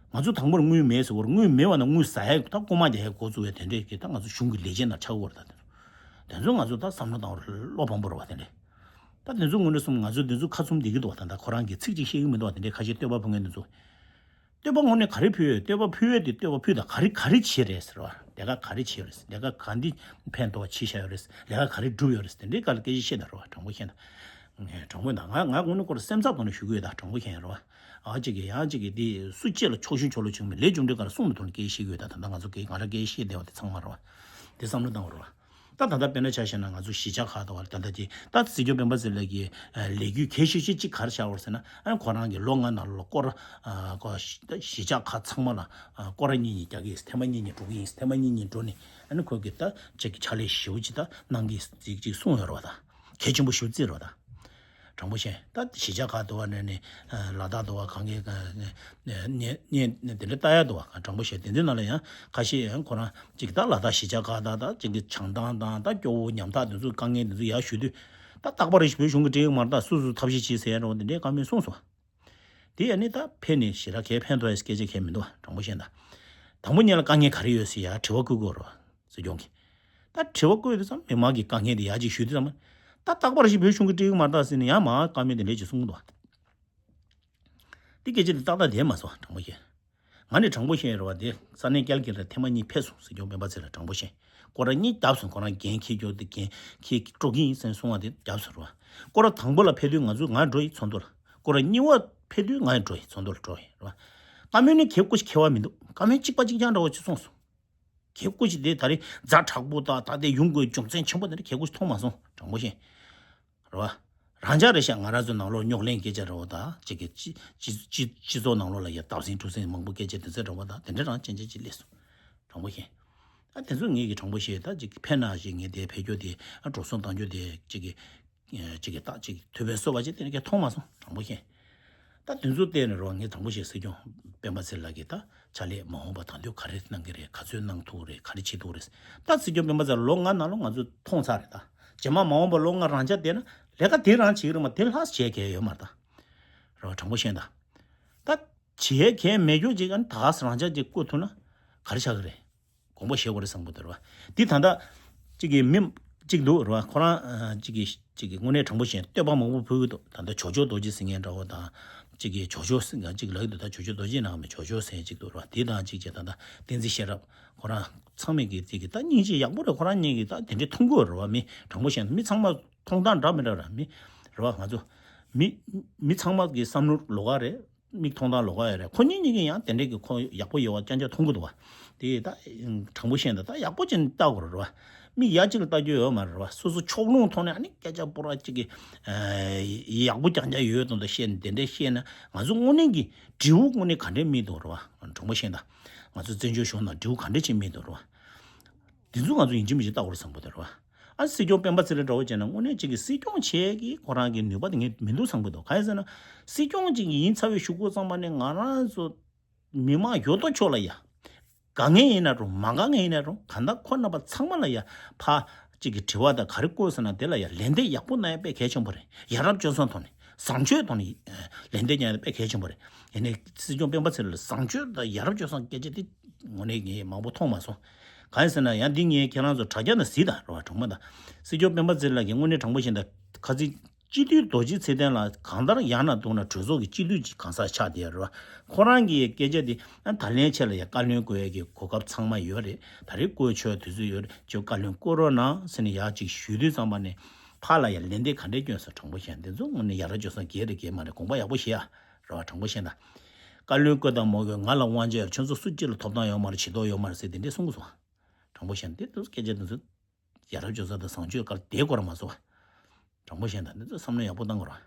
ང་ཚོ་དང་པོར་དངུལ་མེད་ཟེར་བར། དངུལ་མེད་པ་ན་དངུལ་ཟ་ཡ་ད་རྐུ་མ་རྒྱག་ཡ་འགོ་བཙུགས་ཡ་དེ་འདྲས་ཀྱི་ད་ང་ཚོ་གཞུང་གི་ལས་བྱེད་ནང་ཆགས་ཀྱི་ཡོད་རེད། ད་དེ་ཚོ་དེ་ཚོ་ང་ཚོ་ད་བསམ་བློ་བཏང་བར་བློ་ཕམ་པོ་རེད་བ། དེ་འདྲས། ད་དེ་ཚོ་དངོས་གནས་སོང་ན་ང་ཚོ་དེ་ཚོ་ཁ་ཚུམ་བསྡད་ཀྱི་འདུག་བ། ད་ད་ཁོ་རང་གིས་ཚིག་གཅིག་བཤད་ཀྱི་མི་འདུག་བ། དེ་འདྲས་ཁ་ཤས་བསྟོད་པ་ཕུལ་མཁན་དེ་ཚོ། བསྟོད་པ་དངོས་གནས་ག་རེ་ཕུལ་ཡོད། བསྟོད་པ་ཕུལ་ཡོད་དེ་བསྟོད་པ་ཕུལ་དང་། ག་རེ་ག་རེ་བྱས་རེད་ཟེར་བ། ལས་ཀ་ག་རེ་བྱས་ཡོད་རེད། ལས་ཀ་ག་འདི་ཕན་ཐོགས་བྱས་བཞག་ཡོད་རེད། ལས་ཀ་ག་རེ་བསྒྲུབས་ཡོད་རེད། དེ་འདྲའི་སྐོར་ལ་སྐད་ཆ་བཤད་དང་། རེད་བ། དྲང་པོ་བཤད་ན། ངས་དྲང་པོ་ཡིན་ད། ང་ང་དངོས་གནས་ཁོ་རང་སེམས་འཚབ་ཐོག་ནས་ཞུ་གི་ཡོད་ད། དྲང་པོ་བཤད་ཡིན། རེད་བ། ཨ་གཅིག་གིས་ཡང་གཅིག་གིས་དེ་སུ་གཅིག་ལ་ཆོག་ཤེས་ཆོག་ལོ་བྱུང་མེད། ལས་རྒྱུ་འབྲས་ག་རེ་གསུངས་མི་ཐུབ་ནས་སྐད་ཆ་བཤད་གི་ཡོད་ད། ད་ལྟ་ང་ཚོ་གི་ང་རང་སྐད་ཆ་བཤད་བསྡད་པ་དེ་ཚང་མ། རེད་བ། དེ་ཚང་མ་རེད་བ། ད་ད་ལྟ་དཔེར་ན་ཆ་བཞག་ན་ང་ཚོ་གཞིས་ཆགས་ཁག་དང་བ་ད་ལྟ་དེ་ད་སྲིད་སྐྱོང་སྤེན་པ་ཚེ་རིང་ལགས་ཀྱི་ལས་འགུལ་གལ་ཆེ་ཤོས་གཅིག་ག་རེ་ཆགས་ཡོད་རེད་ཟེར་ན། ཨ་ཁོ་རང་གི་ལོ་ལྔ་ནང་ལོགས་ལ་སྐོར་ར་ཨ་ཁོ་གཞིས་ཆགས་ཁག་ཚང་མ་ལ་ཨ་སྐོར་ར་གཉིས་གཉིས་རྒྱག་གི་ཡིན། ཐེངས་མ་གཉིས་གཉིས་འགྲོ་གི་ཡིན། ཐེངས་མ་གཉིས་གཉིས་འགྲོ་ནས་ཨ་ནི་ཁོ་གི་ད་ཅིག་གི་ཕྱག་ལས་ཞེ་པོ་ཅིག་ད་གནང་གི་ཡིན་ཅིག་ཅིག་གསུངས་ཡོད་རེད་བ། ད་གལ་ཆེན་པོ་ཞེ་པོ་བརྩིས་རེད་བ། ད་དྲང་པོ་བཤད། ད་གཞིས་ཆགས་ཁག་དུ་བ་ནས་ནས་ལ་དྭགས་དུ་བ་གང་གའི་ཉེ་ཉེ་དེ་འདྲ་ལྟ་ཡ་འདུག་བ། དྲང་པོ་བཤད། དེ་འདྲའི་ནང་ལ་ཡང་ཁ་ཤས་ཡང་ཁོ་རང་ཅིག་ད་ལ་དྭགས་གཞིས་ཆགས་ཁག་དང་། ད་ཅིག་གི་བྱང་ཐང་དང་ད་སྐྱོ་བོ་ཉམ་ཐག་དེ་ཚོ་དཀའ་ངལ་དེ་ཚོ་ཡར་ཞུ་དུས། ད་རྟག་པར་བོད་གཞུང་གི་སྤྲད་ཡོད་མ་རེད། ད་སོ་སོས་ཐབས་ཤེས་བྱེད་ཟེར་ཡ་འདྲ་བོ་དེ་འདྲའི་བཀའ་མོལ་གསུངས་སོང་། དེ་ཡང་ནི་ད་ཕན་ནི་ཞེ་དྲག་གའི་ཕན་ཐོགས་ཡ་སྐད་ཆ་གང་ཡང་མི་འདུག་བ། དྲང་པོ་བཤད་ན། དང་པོ་ཉིད་ལ་དཀའ་ངལ་ག་རེ་ཡོད་ཟེར་ཡ་དྲི་བ་བཀོད་དགོས་རེད་བ། སྲིད་སྐྱོང་གིས། ད་དྲི་བ་བཀོད་དུས་ཙམ་མི་མང་གི་དཀའ་ངལ་དེ་ཡར་ཅིག་ཞུ་དུས་ཙམ། ད་རྟག་པར་ཞིག་བོད་གཞུང་གིས་སྤྲད་ཀྱི་མ་རེད་ད་ཟེར་ནས་ཡང་མར་བཀའ་མོལ་དེ་འདྲས་ཅིག་གསུང་གི་འདུག་བ། དེ་སྐད་ཆ་དེ་ཏག་ཏག་བསྡད་མ་སོང་། དྲང་པོ་བཤད། ང་ནི་དྲང་པོ་བཤད་རེད་བ། དེ་ས་གནས་ཀལ་ཀི་ལ་ཐེངས་མ་གཉིས་ཕེབས་སོང་། སྲིད་སྐྱོང་སྤེན་པ་ཚེ་རིང་དྲང་པོ་བཤད། སྐོར་ར་གཉིས་བརྒྱབ་སོང་། ཁོ་རང་འགན་འཁྱེར་རྒྱུ་དེ་འགན་འཁྱེར་འགྲོ་གི་ཡིན་ཟེར་གསུངས་པ་དེ་བརྒྱབ་སོང་རེད་བ། སྐོར་ར་དང་པོ་ལ་ཕེབས་དུས་ང་ཚོ་ང་འགྲོ་ཡི་ཚོགས་འདུ་ལ། སྐོར་ར་གཉིས་པ་ཕེབས་དུས་ང་འགྲོ་ཡི་ཚོགས་འདུ་ལ་འགྲོ་ཡི་རེད་བ། བཀའ་མོལ་ནི་གལ་ཁོ་ཞིག་འཁེལ་བ་མི་འདུག་བཀའ་མོལ་གཅིག་པ་གཅིག་རྐྱང་འདྲ་བོ་ཅིག་གསུངས་སོང་། གལ་ཁོ་ཞིག་དེ་ད་རེས་ཛ་དྲག་པོ་དང་ད་དེ་ཡོང་དགོས་རྒྱུ་མཚན་ཆེན་པོ་དེ་འདྲ་གལ་ཁོ་ཞིག་མཐོང་མ་སོང་། དྲང་པོ་བཤད། རེད་བ། རང་འཇགས་རེད་ཤག་ང་རང་ཚོ་ནང་ལོགས་རྙོག་གླེང་སྐད་ཆ་འདྲ་བོ་དང་། གཅིག་གི་སྤྱི་སྤྱི་སྤྱི་སྤྱི་ཚོགས་ནང་ལོགས་ལ་ཡ་དག་ཟིན་གྲུ་ཟིན་མང་པོ་སྐད་ཆ་དེ་ཚོ་འདྲ་བོ་དང་། དེ་འདྲ་རང་ཅན་ཅན་ཅིག་སླེབས་སོང་། དྲང་པོ་བཤད། ཨ་དེ་ཚོ་ངེད་ཀྱི་དྲང་པོ་བཤད། ད་ཅིག་ཕན་ན་ཞིག་ངས་དེ་ཕེབས་རྒྱུ་དེ། ཨ་འགྲོ་སོང་གཏོང་རྒྱུ་དེ་ཅིག་གི་ཅིག་གི་ད་ཅིག་ཐུབ་པའི་བཟོ་བ་ཅིག་དེ་ནི་ཁྱེད་མཐོང་མ་སོང་། དྲང་པོ་བཤད། ད་དེ་ཚོ་བལྟས་ནས་རོགས་ངས་དྲང་པོ་བཤད། སྲིད་སྐྱོང་སྤེན་པ་ཚེ་རིང་ལགས་ཀྱིས་ད་ཕྱག་ལས་མ་འོངས་པ་ད་དུང་ག་རེ་གནང་གི་རེད། ག་ཚོད་གནང་ཐུབ་རེད། ག་རེ་བྱེད་ཐུབ་རེད། ད་སྲིད་སྐྱོང་སྤེན་པ་ཚེ་རིང་ལོ་ལྔ་ནང་ལོགས་ང་ཚོ་མཐོང་ཚར་རེད། ད་རྗེས་མ་མ་འོངས་པ་ལོ་ལྔ་རང་འཇགས་བསྡད་ན་ལས་ཀ་དེ་རང་བྱེད་ཀྱི་རེད་མ། དེ་ལྷག་བྱེད་མཁན་ཡོད་མ་རེད། ད་རོགས་དྲང་པོ་བཤད་ད། ད་བྱེད་མཁན་མེད་རྒྱུ་ཅིག་ཨ་ནི་ད་ག་ས་རང་འཇགས་ཅིག་བསྐོ་ཐུབ་ན་ག་རེ་ཆགས་ཀྱི་རེད། དགོངས་པ་བཞེས་དགོས་རེད་བསམ་གྱི་འདུག་རེད་བ། འདི་ད་ལྟ་གཅིག་གི་མི་གཅིག་འདུག་རེད་བ། ཁོ་རང་ཨ་གཅིག་གི་གཅིག་གི་དངོས་གནས་དྲང་པོ་བཤད་བསྟོད་པ་མང་པོ་ཕུལ་གྱི་འདུག་ད་ལྟ་ཇོ་ཇོ་རྡོ་རྗེ་ཟེར་མཁན་འདྲ་བོ་དང་ གཅིག་གིས་ཇོ་ཇོ་ཟེར་གཅིག་ལབ་ཀྱི་འདུག་ད་ཇོ་ཇོ་རྡོ་རྗེ་ནང་མི་ཇོ་ཇོ་ཟེར་གཅིག་འདུག་ར། དེ་དང་གཅིག་བྱས་ད་ད་བསྟན་འཛིན་ཤེས་རབ་ཁོ་རང་ཚང་མས་ཀྱི་དེ་གི་ད་སྙིང་རྗེ་ཡག་པོ་རེད། ཁོ་རང་གཉིས་ཀྱིས་ད་དེ་འདྲའི་མཐོང་གི་ཡོད་རེད་བ། མི་དྲང་པོ་བཤད་ན་མི་ཚང་མ་མཐོང་སྟངས་འདྲ་མི་འདྲ་ར། མི་རེད་བ། ང་ཚོ་མི་མི་ཚང་མ་གི་བསམ་བློ་ལོགས་ཀ་རེད། མིག་མཐོང་སྟངས་ལོགས་ཀ་ཡོད་རེད། ཁོ་གཉིས་གཉིས་ཀྱིས་ཡང་དེ་འདྲའི་གི་ཁོ་ཡག་པོ་ཡོད་བ་རྐྱང་རྐྱང་མཐོང་གི་འདུག་བ། དེ་ད་དྲང་པོ་བཤད་ན་ད་ཡག་པོ་ཅིག་ལྟ་དགོས་རེད་བ། མི་ཡ་གཅིག་ལ་ལྟ་རྒྱུ་ཡོད་མ་རེད་བ། སོ་སོ་ཕྱོགས་ལྷུང་ཐོག་ནས་ཨ་ནི་སྐད་ཆ་སྤུ་ར་གཅིག་གི་ཡག་པོ་རྐྱང་རྐྱང་ཡོད་དོན་དུ་བཤད་ནས་དེ་འདྲ་བཤད་ན་ང་ཚོ་དངོས་གནས་ཀྱི་འབྲས་བུ་དངོས་གནས་ག་འདྲས་སྨིན་འདུག་རེད་བ། དྲང་པོ་བཤད་ན་ང་ཚོ་བཙན་བྱོལ་གཞུང་ནང་འབྲས་བུ་ག་འདྲས་ཅིག་སྨིན་འདུག་རེད་བ། དེ་ཚོ་ང་ཚོ་ཡིན་གཅིག་མིན་གཅིག་ལྟ་དགོས་རེད་བསམ་གི་འདུག་རེད་བ། ཨ་སྲིད་སྐྱོང་སྤེན་པ་ཚེ་རིང་འདྲ་བོ་བྱས་ན་དངོས་གནས་གཅིག་གི་སྲིད་སྐྱོང་བྱེད་ཀྱི་ཁོ་རང་གི་ནུས་པ་དེ་ངས་མི་འདུག་བསམ་གི་འདུག་གང་ཡིན་ཟེར་ན་སྲིད་སྐྱོང་གཅིག་ཡིན་ཚར་བའི་གཞུག་གུ་ཚང་མ་ནས་ང་རང་ཚོ་མི་མང་ཡོད་དོ་ཅོག་ལ་ཡ། དགའ་མཁན་ཡིན་ན་རུང་མ་དགའ་མཁན་ཡིན་ན་རུང་གང་ལྟར་ཁོ་རྣམ་པ་ཚང་མ་ལ་ཡ་ཕ་གཅིག་གི་དྲི་བ་དང་ག་རེ་བཀོད་ཟེར་ན་དེ་ལ་ཡ་ལན་འདེབས་ཡག་པོ་གནང་ཡ་དཔེ་གལ་ཆེན་པོ་རེད། ཡ་རབས་སྤྱོད་བཟང་ཐོག་ནས་བཟང་སྤྱོད་ཐོག་ནས་ལན་འདེབས་རྒྱག་ཡ་དཔེ་གལ་ཆེན་པོ་རེད། ཡིན་ནའི་སྲིད་སྐྱོང་སྤེན་པ་ཚེ་རིང་ལ་བཟང་སྤྱོད་དང་ཡ་རབས་སྤྱོད་བཟང་སྐད་ཆ་དེ་དངོས་གནས་ངས་མང་པོ་མཐོང་མ་སོང་། གང་ཡིན་ཟེར་ན་ཡང་འདི་ངས་ཁྱེད་རང་ཚོ་དྲ་རྒྱ་ནང་གཟིགས་དང་རེད་བ། གྲོགས་མོ་དང་སྲིད་སྐྱོང་སྤེན་པ་ཚེ་རིང་ལགས་ཀྱིས་དངོས་གནས་དྲང་པོ་བཤད་ན་ཁ་ཚིག་སྤྱི་འཐུས་རྡོ་རྗེ་ཚེ་བརྟན་ལགས་གང་ལྟར་ཡང་ན་བཏང་ན་གྲོས་ཚོགས་ཀྱི་སྤྱི་འཐུས་ཀྱི་གང་ཟག་ཆགས་བསྡད་ཡོད་རེད་བ། ཁོ་རང་གི་སྐད་ཆ་དེ་ད་ལན་ཆེ་ལ་ཡ་བཀའ་བློན་བསྐོ་ཡས་ཀྱི་གོ་སྐབས་ཚང་མ་ཡོད་རེད། ད་རེས་བསྐོ་ཆོག་དུས་ཚོད་ཡོད་རེད། ཁྱོད་བཀའ་བློན་བསྐོ་རོགས་གནང་ཟེར་ནས་ཡག་ཅིག་ཞུས་དུས་ཙམ་པ་ནས་ཕར་ལ་ཡ་ལན་འདེབས་ག་འདྲས་སྐྱོན་སོང་། དྲང་པོ་བཤད་ན་འདི་ཚོ་དངོས་གནས་ཡ་རབས་སྤྱོད་བཟང་རྒྱས་རེད་རྒྱས་མ་རེད། དགོངས་པ་ཡག་པོ་བཞེས་ཡ་རེད་བ། དྲང་པོ་བཤད་ན་བཀའ་བློན་བསྐོ་དང་མ་བསྐོ་ང་ལ་དབང་ཆ་ཡོད། ཁྱོད་ཚོ་སུ་གཅིག་ལ་ཐོབ་ཐང་ཡོད་མ་རེད། བྱེད་ཐོག་ཡོད་མ་རེད་ཟེར་དེ་འདྲས་གསུང་གི་སོང་། དྲང་པོ་བཤད་ན་འདི་ཚོ་སྐད་ཆ་འདི་ཚོ་ཡ་རབས་སྤྱོད་བཟང་དང་བཟང་སྤྱོད་ཀར་དེ་སྐོར་མ་སོང་བ། དྲང་པོ་བཤད་ན་འདི་ཚོ་བསམ་བློ་ཡག་པོ་བཏང་དགོས་རེད་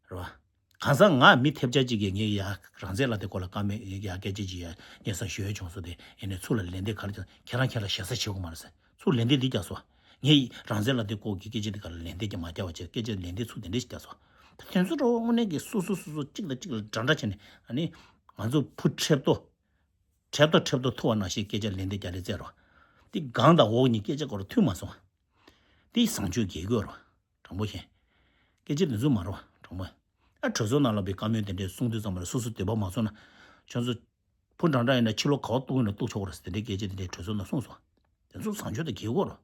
བ། རེད་བ། གང་ཟག་ང་མི་ཐེབས་ཆག་ཅིག་གིས་ངས་ཡ་རང་བཙན་ལ་དེ་སྐོར་ལ་བཀའ་མོལ་ཡ་སྐད་ཆ་ཅིག་ཡ་སྙན་སེང་ཞུ་ཡ་བྱུང་སོང་། དེ་ཡིན་ནའི་ཚུར་ལ་ལན་འདེབས་ག་རེ་བྱུང་། ཁྱེད་རང་ཁྱེད་ལ་ཞེ་ས་བྱེད་དགོས་མ་རེད་ཟེར། ཚུར་ལན་འདེབས་འདི་རྒྱག་སོང་། ངས་རང་བཙན་ལ་དེ་སྐོར་གྱི་སྐད་ཆ་དེ་ག་ལ་ལན་འདེབས་ཀྱི་མ་རྒྱག་པ་བྱས་སྐད་ཆ་ལན་འདེབས་ཚུར་དེ་འདྲ་ཞིག་རྒྱག་སོང་། ད་དེ་ཚོ་འགྲོ་དངོས་གནས་ཀྱི་སོ་སོ་སོ་སོ་གཅིག་དང་གཅིག་ལ་འདྲ་འདྲ་བྱས་ནས་ཨ་ནི་ང་ཚོ་བུ་ཁྲེབ་ཏོ། ཁྲེབ་ཏོ་ཁྲེབ་ཏོ་ཐུ་བ་ནང་བཞིན་སྐད་ཆ་ལན་འདེབས་རྒྱག་རེས་བཙལ་རོགས། དེ་སྒང་དང་འོག་གཉིས་སྐད་ཆ་སྐོར་མཐུན་མ་སོང་། དེ་བཟང་སྤྱོད་རྒྱས་དགོས་རོགས། དྲང་པོ་བཤད། སྐད་ཆ་དེ་ཚོ་མ་རོགས། དྲང་པོ། ཨ་གྲོས་ཚོགས་ནང་ལ་བའི་བཀའ་མོལ་དེ་འདྲས་གསུང་དུས་ཙམ་པ་ལ་སོ་སོ་འདོད་པ་མ་སོང་ན། ཁྱོད་ཚོ་བུ་འདྲ་འདྲ་ཡིན་ན་ཕྱི་ལོགས་ག་བ་གཏུག་ཡིན་ན་གཏུག་ཆོག་རེད་ཟེར་དེ་འདྲའི་སྐད་ཆ་དེ་འདྲས་གྲོས་ཚོགས་ནང་གསུངས་སོང་། དེ་ཚོ་བཟང་སྤྱོད་དང་འགལ་གོ་རོ།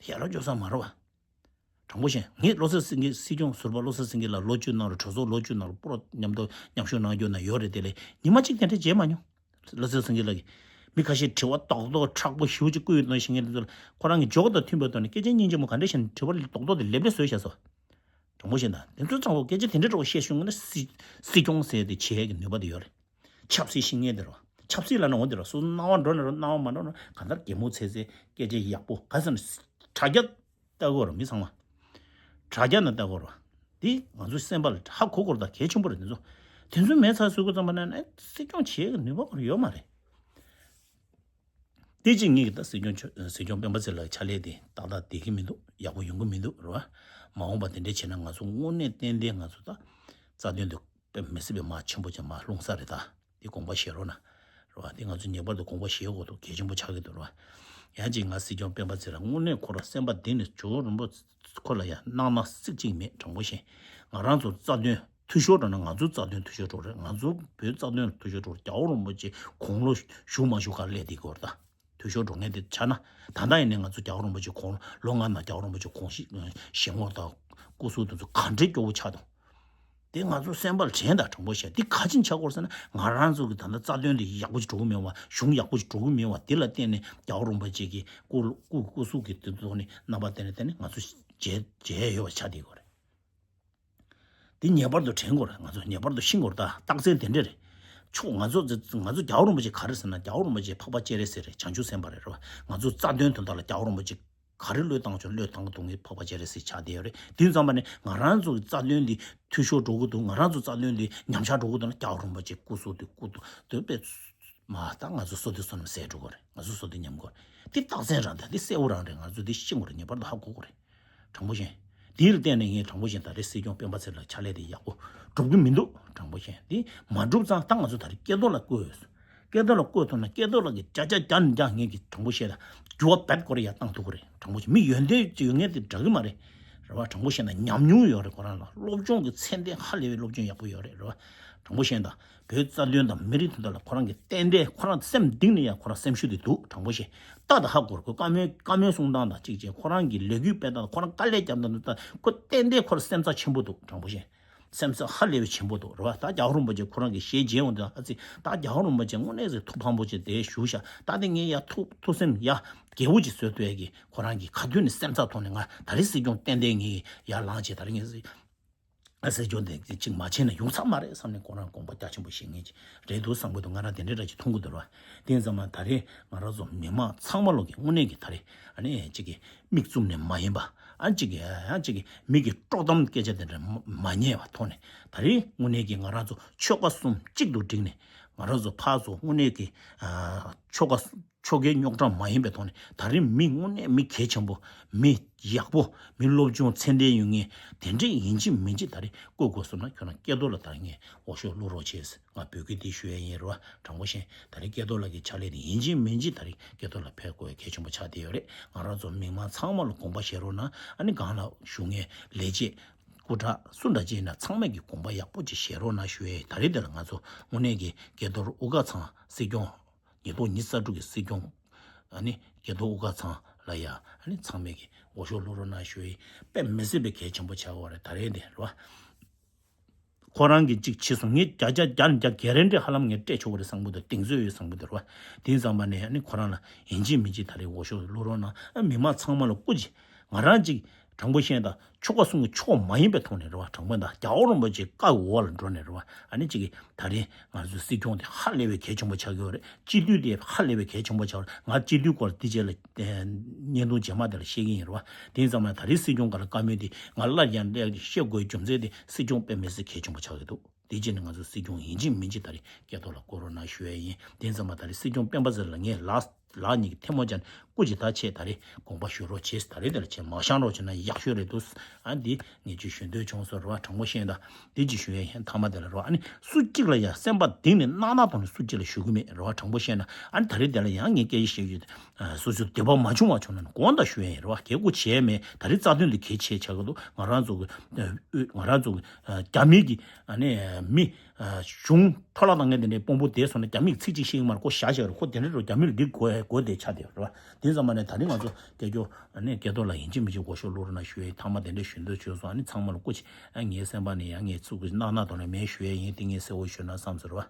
དེ་ཡ་རབས་སྤྱོད་བཟང་མ་རེད་བ། དྲང་པོ་བཤད། ངས་བློ་བཟང་སེང་གེ་སྲིད་སྐྱོང་ཟུར་པ་བློ་བཟང་སེང་གེ་ལགས་ལོ་བཅུ་ནང་ལ་གྲོས་ཚོགས་ལོ་བཅུ་ནང་ལ་སྤོ་རོ་མཉམ་དུ་མཉམ་ཞུགས་གནང་རྒྱུ་ན་ཡོད་རེད། དེ་ལས་ཉི་མ་གཅིག་དེ་འདྲ་བྱས་མ་མྱོང་། བློ་བཟང་སེང་གེ་ལགས་ཀྱིས་མི་ཁ་ཤས་དྲི་བ་རྡོག་རྡོག་མཁྲེགས་པོ་ཞེ་པོ་ཅིག་བཀོད་ཡོད་དོན་ཞིག་ངས་དེ་ཚོ་ལ་ཁོ་རང་གི་འཇོག་དང་མཐུན་པའི་ཐོག་ནས་སྐད་ཆ་སྙིང་རྗེ་མོ་ག་འདྲ་བྱས་ནས་དྲི་བ་རྡོག་རྡོག་དེ་ལེབ་ལེབ་བཟོས་བཞག་སོང་། དྲང་པོ་བཤད་ན་དེ་ཚོ་གཙང་པོ་སྐད་ཆ་དེ་འདྲ་འདྲ་བོ་བཤད་ཤུགས་ངོ་ན་སྲིད་སྲིད་སྐྱོང་ཟེར་དེ་བྱེད་ཡས་ཀྱི་ནུས་པ་དེ་ཡོད་རེད། ཆབ་སྲིད་ཤེས་མཁན་དེ་རོ། ཆབ་སྲིད་ལ་ནང་འོ་དེ་རོ་སོ་སོ་སྣང་བ་འགྲོ་ན་རོ་སྣང་བ་མ་འགྲོ་ན་གང་ལྟར་གད་མོ་ཚད་ཚད་སྐད་ཆ་ཡག་པོ་ག་ཟེར་ན་དྲ་རྒྱ་ལྟ་དགོས་རོ་མི་ཚང་མ། དྲ་རྒྱ་ནང་ལྟ་དགོས་རོ། དེ་ང་ཚོའི་སེམས་པ་ལ་ཧ་གོ་དགོས་རེད། ད་གལ་ཆེན་པོ་རེད་དེ་ཚོ། དེ་ཚོ་མེད་ཚར་སུས་གོ་ཙམ་པ་ན་ནས་སྲིད་སྐྱོང་བྱེད་ཀྱི་ནུས་པ་ཁོ་ར་ཡོད་མ་རེད། དེ་གཅིག་ངེད་ཀྱི་ད་སྲིད་སྐྱོང་མཆོག་སྲིད་སྐྱོང་སྤེན་པ་ཚེ་ལགས་ཕྱག་ལས་དེ་ཏག་ཏག་བསྡད་ཀྱི་མི་འདུག་ཡག་པོ་ཡོང་གི་མི་འདུག་རེད་བ། མ་འོངས་པ་དེ་འདྲས་བྱས་ན་ང་ཚོ་དངོས་གནས་ཏན་ཏན་ང་ཚོ་ད་རྩ་དོན་དུ་དཔེ་མི་སྲིད་པའི་མ་ཆེན་པོ་ཅིག་མ་ལྷུང་ས་རེད། ད་དེ་དགོངས་པ་བཞེས་རོགས་གནང་། རེད་བ། དེ་ང་ཚོ་ངེས་པར་དུ་དགོངས་པ་བཞེས་དགོས་འདུག་གལ་ཆེན་པོ་ཆགས་ཀྱི་འདུག་རེད་བ། ཡང་ཅིག་ང་སྲིད་སྐྱོང་སྤེན་པ་ཚེ་ལགས་དངོས་གནས་ཁོ་ར་སེམས་པ་གཏིང་ནས་ཇོ་བོ་རིན་པོ་ཁོ་ལ་ཡང་སྣང་སྣང་སྲིད་ཅིག་མེད། དྲང་པོ་བཤད། ང་རང་ཚོ་རྩ་དོན་འཐུས་ཤོར་འགྲོ་ན་ང་ཚོ་རྩ་དོན་འཐུས་ཤོར་འགྲོ་རེད། ང་ཚོ་བོད་རྩ་དོན་འཐུས་ཤོར་འགྲོ་རྒྱལ་བ་རིན་པོ་ཆེ་དགུང་ལོ་བཞུགས་མ་བཞུགས་ག་སླེབས་དེ་གོ་རེད། ད་འཐུས་ཤོར་འགྲོ་མཁན་དེ་ཆགས་ན་ད་ལྟ་ཡིན་ནའི་ང་ཚོ་རྒྱལ་བ་རིན་པོ་ཆེ་དགུང་ལོ་ལྔ་ནང་རྒྱལ་བ་རིན་པོ་ཆེ་དགུང་ཞེ་ངོ་དང་སྐུ་གཟུགས་དེ་ཚོ་ག་འདྲའི་སྐྱོ་བོ་ཆགས་འདུག་དེ་ང་ཚོ་སེམས་པ་ལ་དྲན་དང་། དྲང་པོ་བཤད། དེ་ག་ཅིན་ཆགས་དགོས་ཟེར་ན་ང་རང་ཚོ་གི་ད་ལྟ་རྩ་དོན་དེ་ཡག་པོ་ཅིག་འགྲོ་གི་མེད་བ། གཞུང་ཡག་པོ་ཅིག་འགྲོ་གི་མེད་བ། དེ་ལ་བརྟེན་ནས་རྒྱལ་བ་རིན་པོ་ཆེ་གི་སྐུ་སྐུ་སྐུ་གཟུགས་ཀྱི་དེ་ཐོག་ནས་རྣམ་པ་བསྟན་ནས་བསྟན་ནས་ང་ཚོ་མཇལ་མཇལ་ཡོད་པ་ཆགས་བསྡད་ཡོད་རེད། དེ་ངེས་པར་དུ་དྲན་དགོས་རེད། ང་ཚོ་ངེས་པར་དུ་ཤེས་དགོས་རེད། ད་རྟགས་མཚན་དེ་འདྲ་རེད། ཆོག་ང་ཚོ་ང་ཚོ་རྒྱལ་བ་རིན་པོ་ཆེ་ག་རེ་ཟེར་ན་རྒྱལ་བ་རིན་པོ་ཆེ་འཕགས་པ་སྤྱན་རས་གཟིགས་རེད། བྱང་ཆུབ་སེམས་དཔའ་རེད། རེད་བ། ང་ཚོ་རྩ་དོན་དོན་དག་ལ་རྒྱལ་བ་རིན་པོ་ཆེ་ག་རེ་བློས་བཏང་ཆོག་བློས་བཏང་གི་འདུག་ངས་འཕགས་པ་སྤྱན་རས་གཟིགས་ཆགས་བསྡད་ཡོད་རེད། དེ་ཙམ་པ་ནས་ང་རང་ཚོ་གི་རྩ་དོན་འདི་འཐུས་ཤོར་འགྲོ་གི་འདུག་ང་རང་ཚོ་རྩ་དོན་འདི་ཉམས་ཆག་འགྲོ་གི་འདུག་ན་རྒྱལ་བ་རིན་པོ་ཆེ་སྐུ་གཟུགས་འདི་སྐུ་གདུང་དེ་དཔེ་མ་ད་ང་ཚོ་བསོད་བདེ་བསོད་ནམས་ཟད་འགྲོ་གི་རེད། ང་ཚོ་བསོད་བདེ་ཉམས་གི་རེད། དེ་རྟགས་མཚན་རང་དང་དེ་གསལ་བོ་རང་རེད། ང་ཚོ་དེ་ཤེས་དགོས་རེད། ངེས་པར་དུ་ཧ་གོ་དགོས་རེད། དྲང་པོ་བཤད། དེ་ལ་བརྟེན་ནས་ངས་དྲང་པོ་བཤད་ད་རེས་སྲིད་སྐྱོང་སྤེན་པ་ཚེ་ལགས་ཕྱག་ལས་དེ་ཡག་པོ་སྒྲུབ་ཀྱི་མི་འདུག་དྲང་པོ་བཤད་དེ་མ་སྒྲུབ་ཙང་ད་ང་ཚོ་ད་རེས་སྐལ་རྡོར་ལ་བསྐོས་ཡོད། སྐལ་རྡོར་ལ་བསྐོས་ཐུབ་ན་སྐལ་རྡོར་ལགས་ཀྱིས་བརྒྱ་ཆ་བརྒྱ་ནས་བརྒྱ་ངས་ཀྱི་དྲང་པོ་བཤད་ད་འགྱུར་བ་འབེབས་དགོས་རེད། ཡར་བཏང་ཐུབ་ཀྱི་རེད། དྲང་པོ་བཤད་མི་ཡོན་ཏན་ཅིག་ཡོད་མཁན་དེ་འདྲ་གི་མ་རེད། རེད་བ། དྲང་པོ་བཤད་ན་ཉམས་མྱོང་ཡོད་རེད། ཁོ་རང་ལ་སློབ་སྦྱོང་གི་ཚད་ལྡན་ཧ་ལས་པའི་སློབ་སྦྱོང་ཡག་པོ་ཡོད་རེད། རེད་བ། དྲང་པོ་བཤད་ད་བོད་རྩ་དོན་དང་མི་རིགས་དོན་དག་ལ་ཁོ་རང་གི་ཏན་ཏན་ཁོ་རང་སེམས་གཏིང་ནས་ཡང་ཁོ་རང་སེམས་ཤུགས་དེ་འདུག་དྲང་པོ་བཤད། ཏག་ཏག་ཧ་གོ་རེད། ཁོ་བཀའ་མོལ་བཀའ་མོལ་གསུང་སྟངས་དང་གཅིག་བྱས་ཁོ་རང་གི་ལས་འགུལ་སྤེལ་སྟངས་ཁོ་རང་དཀའ་ལས་བརྒྱབ་སྟངས་དེ་ལྟ་ཁོ་ཏན་ཏན་ཁོ་རང་སེམས་རྩ་ཆེན་པོ་འདུག་དྲང་པོ་བཤད། སེམས་ཚ་ཧ་ལས་པའི་ཆེན་པོ་འདུག་རེད་བ། ད་རྒྱལ་བ་རིན་པོ་ཆེ་ཁོ་རང་གི་ཞལ་མཇལ་འོང་དུས་ཨ་ཙི། ད་རྒྱལ་བ་རིན་པོ་ཆེ་དངོས་གནས་ཟིག་ཐུགས་ཕམ་པོ་ཅིག་དེ་བཞུགས་ཤག་ད་དེ་ངས་ཡ་ཐུགས་ཐུགས་སེམས་ཡ་རྒྱལ་པོ་ཅིག་བཟོ་ཐུབ་ཡ་གི་ཁོ་རང་གི་ཁ་ཐུག་ནས་སེམས་ཚ་ཐོག་ནས། ང་ད་རེས་སྲིད་སྐྱོང་ཏན་ཏན་ངས་ཡར་ལངས་བྱས། ད་རེས་ངས་སྲིད་སྲིད་སྐྱོང་དེ་ཅིག་མ་བྱས་ན་ཡོང་ས་མ་རེད་བསམ་ནས་ཁོ་རང་དགོངས་པ་རྒྱ་ཆེན་པོ་བཞེས་མཁན་ཅིག་རེད་འདུག་བསམ་གི་འདུག་ང་རང་དེ་འདྲའི་འདྲ་ཅིག་མཐོང་གི་འདུག་རེད་བ། དེ་ཙམ་མ་ད་རེས་ང་རང་ཚོ་མི་མང་ཚང་མ་ལོག་གི་དངོས་གནས་ཀྱི་ད་རེས་ཨ་ནི་ཅིག་གི་མིག་བཙུམ་ནས་མ་ཡིན་པ། ཨ་ཅིག་གི་ཡང་ཅིག་གི་མི་གི་དཀྲོག་གཏམ་སྐད་ཆ་དེ་འདྲ་མ་མ་ཉན་པ་ཐོག་ནས། ད་རེས་དངོས་གནས་ཀྱི་ང་རང་ཚོ་ཆོལ་ཁ་གསུམ་གཅིག་ཏུ་བསྒྲིལ་ནས། ང་རང་ཚོ་ཕར་ཚུར་དངོས་གནས་ཀྱི་ཨ་ཆོལ་ཁ་ཆོལ་ཁའི་རྙོག་དྲ་མ་ཡིན་པའི་ཐོག་ནས། ད་རེས་མི་དངོས་གནས་མི་གལ་ཆེན་པོ། མི་ཡག་པོ། མི་སློབ་སྦྱོང་ཚད་ལྡན་ཡོད་མཁན་དེ་འདྲས་ཡིན་གཅིག་མིན་གཅིག་ད་རེས་བསྐོ་དགོས་བསམ་ན། ཁྱོད་རང་སྐལ་རྡོར་ལགས་ད་རེས་ངས་འོས་ཤོག་བླུག་རོགས་བྱས། ང་འབོད་སྐུལ་འདི་ཞུ་ཡ་ཡིན་རེད་བ། དྲང་པོ་བཤད། ད་རེས་སྐལ་རྡོར་ལགས་ཀྱི་ཕྱག་ལས་དེ་ཡིན་གཅིག་མིན་གཅིག་ད་རེས་སྐལ་རྡོར་ལགས་ཕེབས་དགོས་ཡ་གལ་ཆེན་པོ་ཆགས་བསྡད་ཡོད་རེད། ང་རང་ཚོ་མི་མང་ཚང་མ་ལ་དགོངས་པ་བཞེས་རོགས་གནང་། ཨ་ནི་སྒང་ལ་བཞུགས་མཁན་ལས་བྱེད་སྐུ་དྲག་སུ་འདྲ་ཅིག་ཡིན་ན་ཚང་མས་ཀྱི་དགོངས་པ་ཡག་པོ་ཅིག་བཞེས་རོགས་གནང་ཞུ་ཡ་ཡིན། ད་རེས་དེ་ལ་ང་ཚོ་དངོས་གནས་ཀྱི་སྐལ་རྡོར་དབུ་དཀར་ཚང་སྲིད་སྐྱོང་། ཉིས་སྟོང་ཉི་ཤུ་རྩ་དྲུག་གི་སྲིད་སྐྱོང་། ཨ་ནི་སྐལ་རྡོར་དབུ་དཀར་ཚང་ལ་ཡ་ཨ་ནི་ཚང་མས་ཀྱི་འོས་ཤོག་བླུག་རོགས་གནང་ཞུ་ཡིན། དཔེ་མི་སྲིད་པའི་གལ་ཆེན་པོ་ཆགས་ཡོད་རེད་ད་རེས་དེ་རེད་བ། ཁོ་རང་གིས་གཅིག་བྱས་སོང་། ངས་བརྒྱ་ཆ་བརྒྱ་ནས་བརྒྱ་གེ་རན་ཊི་ཧ་ལམ་ངས་སྤྲད་ཆོག་གི་རེད་བསམ་གི་འདུག་གདེང་ཚོད་ཡོད་བསམ་གི་འདུག་རེད་བ། དེ་ཙམ་པ་ནས་ཨ་ནི་ཁོ་རང་ལ་ཡིན་གཅིག་མིན་གཅིག་ད་རེས་འོས་ཤོག་བླུག་རོགས་གནང་། ཨ་མི་མང་ཚང་མ་ལ་སྐུ་མཁྱེན། ང་རང་གཅིག་དྲང་པོ་བཤད་ན་ད་ཆོལ་ཁ་གསུམ་གྱི་ཕྱོགས་མ་ཡིན་པའི་ཐོག་ནས་རེད་བ། དྲང་པོ་ད་རྒྱལ་བ་རིན་པོ་ཆེ་བཀའ་འོག་ལ་འགྲོ་ནས་རེད་བ། ཨ་ནི་གཅིག་གིས་ད་རེས་ང་ཚོའི་སྲིད་སྐྱོང་དེ་ཧ་ལས་པའི་གལ་ཆེན་པོ་ཆགས་ཀྱི་ཡོད་རེད། སྤྱི་འཐུས་དེ་ཧ་ལས་པའི་གལ་ཆེན་པོ་ཆགས་རེད། ང་སྤྱི་འཐུས་སྐོར་འདི་རྗེས་ལ་བརྙན་ཐུང་རྗེས་མ་དེ་ལ་བཤད་ཀྱི་ཡིན་རེད་བ། དེ་ཙམ་ལ་ད་རེས་སྲིད་སྐྱོང་སྒང་ལ་བཀའ་མོལ་དེ་ང་སླར་ཡང་སླར་བཤད་དགོས་རྒྱུ་མཚན་དེ་སྲིད་སྐྱོང་དཔེ་མི་སྲིད་གལ་ཆེན་པོ་ཆགས་ཀྱི་འདུག་དེ་རྗེས་ནས་ང་ཚོ་སྲིད་སྐྱོང་ཡིན་གཅིག་མིན་གཅིག་ད་རེས་སྐལ་རྡོར་ལ་བསྐོ་རོགས་གནང་ཞུ་ཡ་ཡིན། དེ་ཙམ་མ་ད་རེས་སྲིད་སྐྱོང་སྤེན་པ་ཚེ་རིང་ལགས་ངས་ལགས་ལགས་གཉིས་ཀྱི་ཐལ་མོ་སྦྱར་ནས་སྐུ་མཁྱེན་ད་ཆེད་ད་རེས་དགོངས་པ་ཞུ་རོགས་བྱེད། ད་རེས་དེ་ལ་ཆེད་མ་བཞེངས་རོགས་བྱེད་ན་ཡག་ཤོས་རེད་འདུག་ཨ་འདི་ངས་ཅིག་ཞུ་འདོད་བྱུང་སོང་རེད་བ། དྲང་པོ་བཤད་ན་འདི་ཅིག་ཞུ་ཡ་ཡིན། མཐའ་མ་དེ་ལ་རེད་བ། ཨ་ནི་སུ་གཅིག་ལ་ཡང་སེམས་པ་གཏིང་ནས་གནག་གནག་ཐོག་ནས་སུ་གཅིག་ལ་ཞུ་གི་མེད་རེད་བ། དྲང་པོ་བཤད་ན། ཨ་ནི་ད་རེས་དེ་ལ་ཡང་ངས་སྐད་ཆ་བཤད་རྒྱུ་དེ་སོ་སོའི་འདོད་པ་མ་བྱུང་བ་བྱུང་ན་ནི་དགོངས་དག་ཞུ་ཡ་ཡིན་རེད་བ། གལ་དགོས་བྱས་མེད། ད་རེས་རྩ་དོན་དེ་གལ་ཆེ་ཆགས་ཀྱི་འདུག་ང་རང་ཚོ་གི་ང་རང་ཚོ་གི་རྒྱ་མི་གི་ཨ་ནི་མི། གཞུང་འཕྲོ་བརླག་བཏང་མཁན་དེ་འདྲའི་དཔོན་པོ་དེ་སོང་ན་རྒྱ་མིས་ཚིག་གཅིག་བཤད་ཀྱི་མ་རེད། ཁོ་བཞག་བཞག་རེད། ཁོ་དེ་འདྲ་རེད། རྒྱ་མི་ལ་འདི་དགོས་དགོས་དེ་ཆགས་བསྡད་ཡོད་རེད་བ། དེ་ཙམ་མ་ནས་ད་རིང་ང་ཚོ་སྐད་སྐྱོ་ཨ་ནི་སྐལ་རྡོར་ལ་ཡིན་གཅིག་མིན་གཅིག་འོས་ཤོག་བླུག་རོགས་གནང་ཞུ་ཡ་ཡིན། མཐའ་མ་དེ་འདྲ་ཞུ་འདོད་བྱུང་སོང་། ཨ་ནི་ཚང་མ་ལ་སྐུ་མཁྱེན། ཨ་ངའི་སེམས་པ་ནས་ཡང་ངས་ཚུགས་ཀྱི་གནག་གནག་ཐོག་ནས་མེད་ཞུ་ཡ་ཡིན། དེ་ངས་གསལ་བོ་ཞུ་ན་བསམ་ཟེར་བ།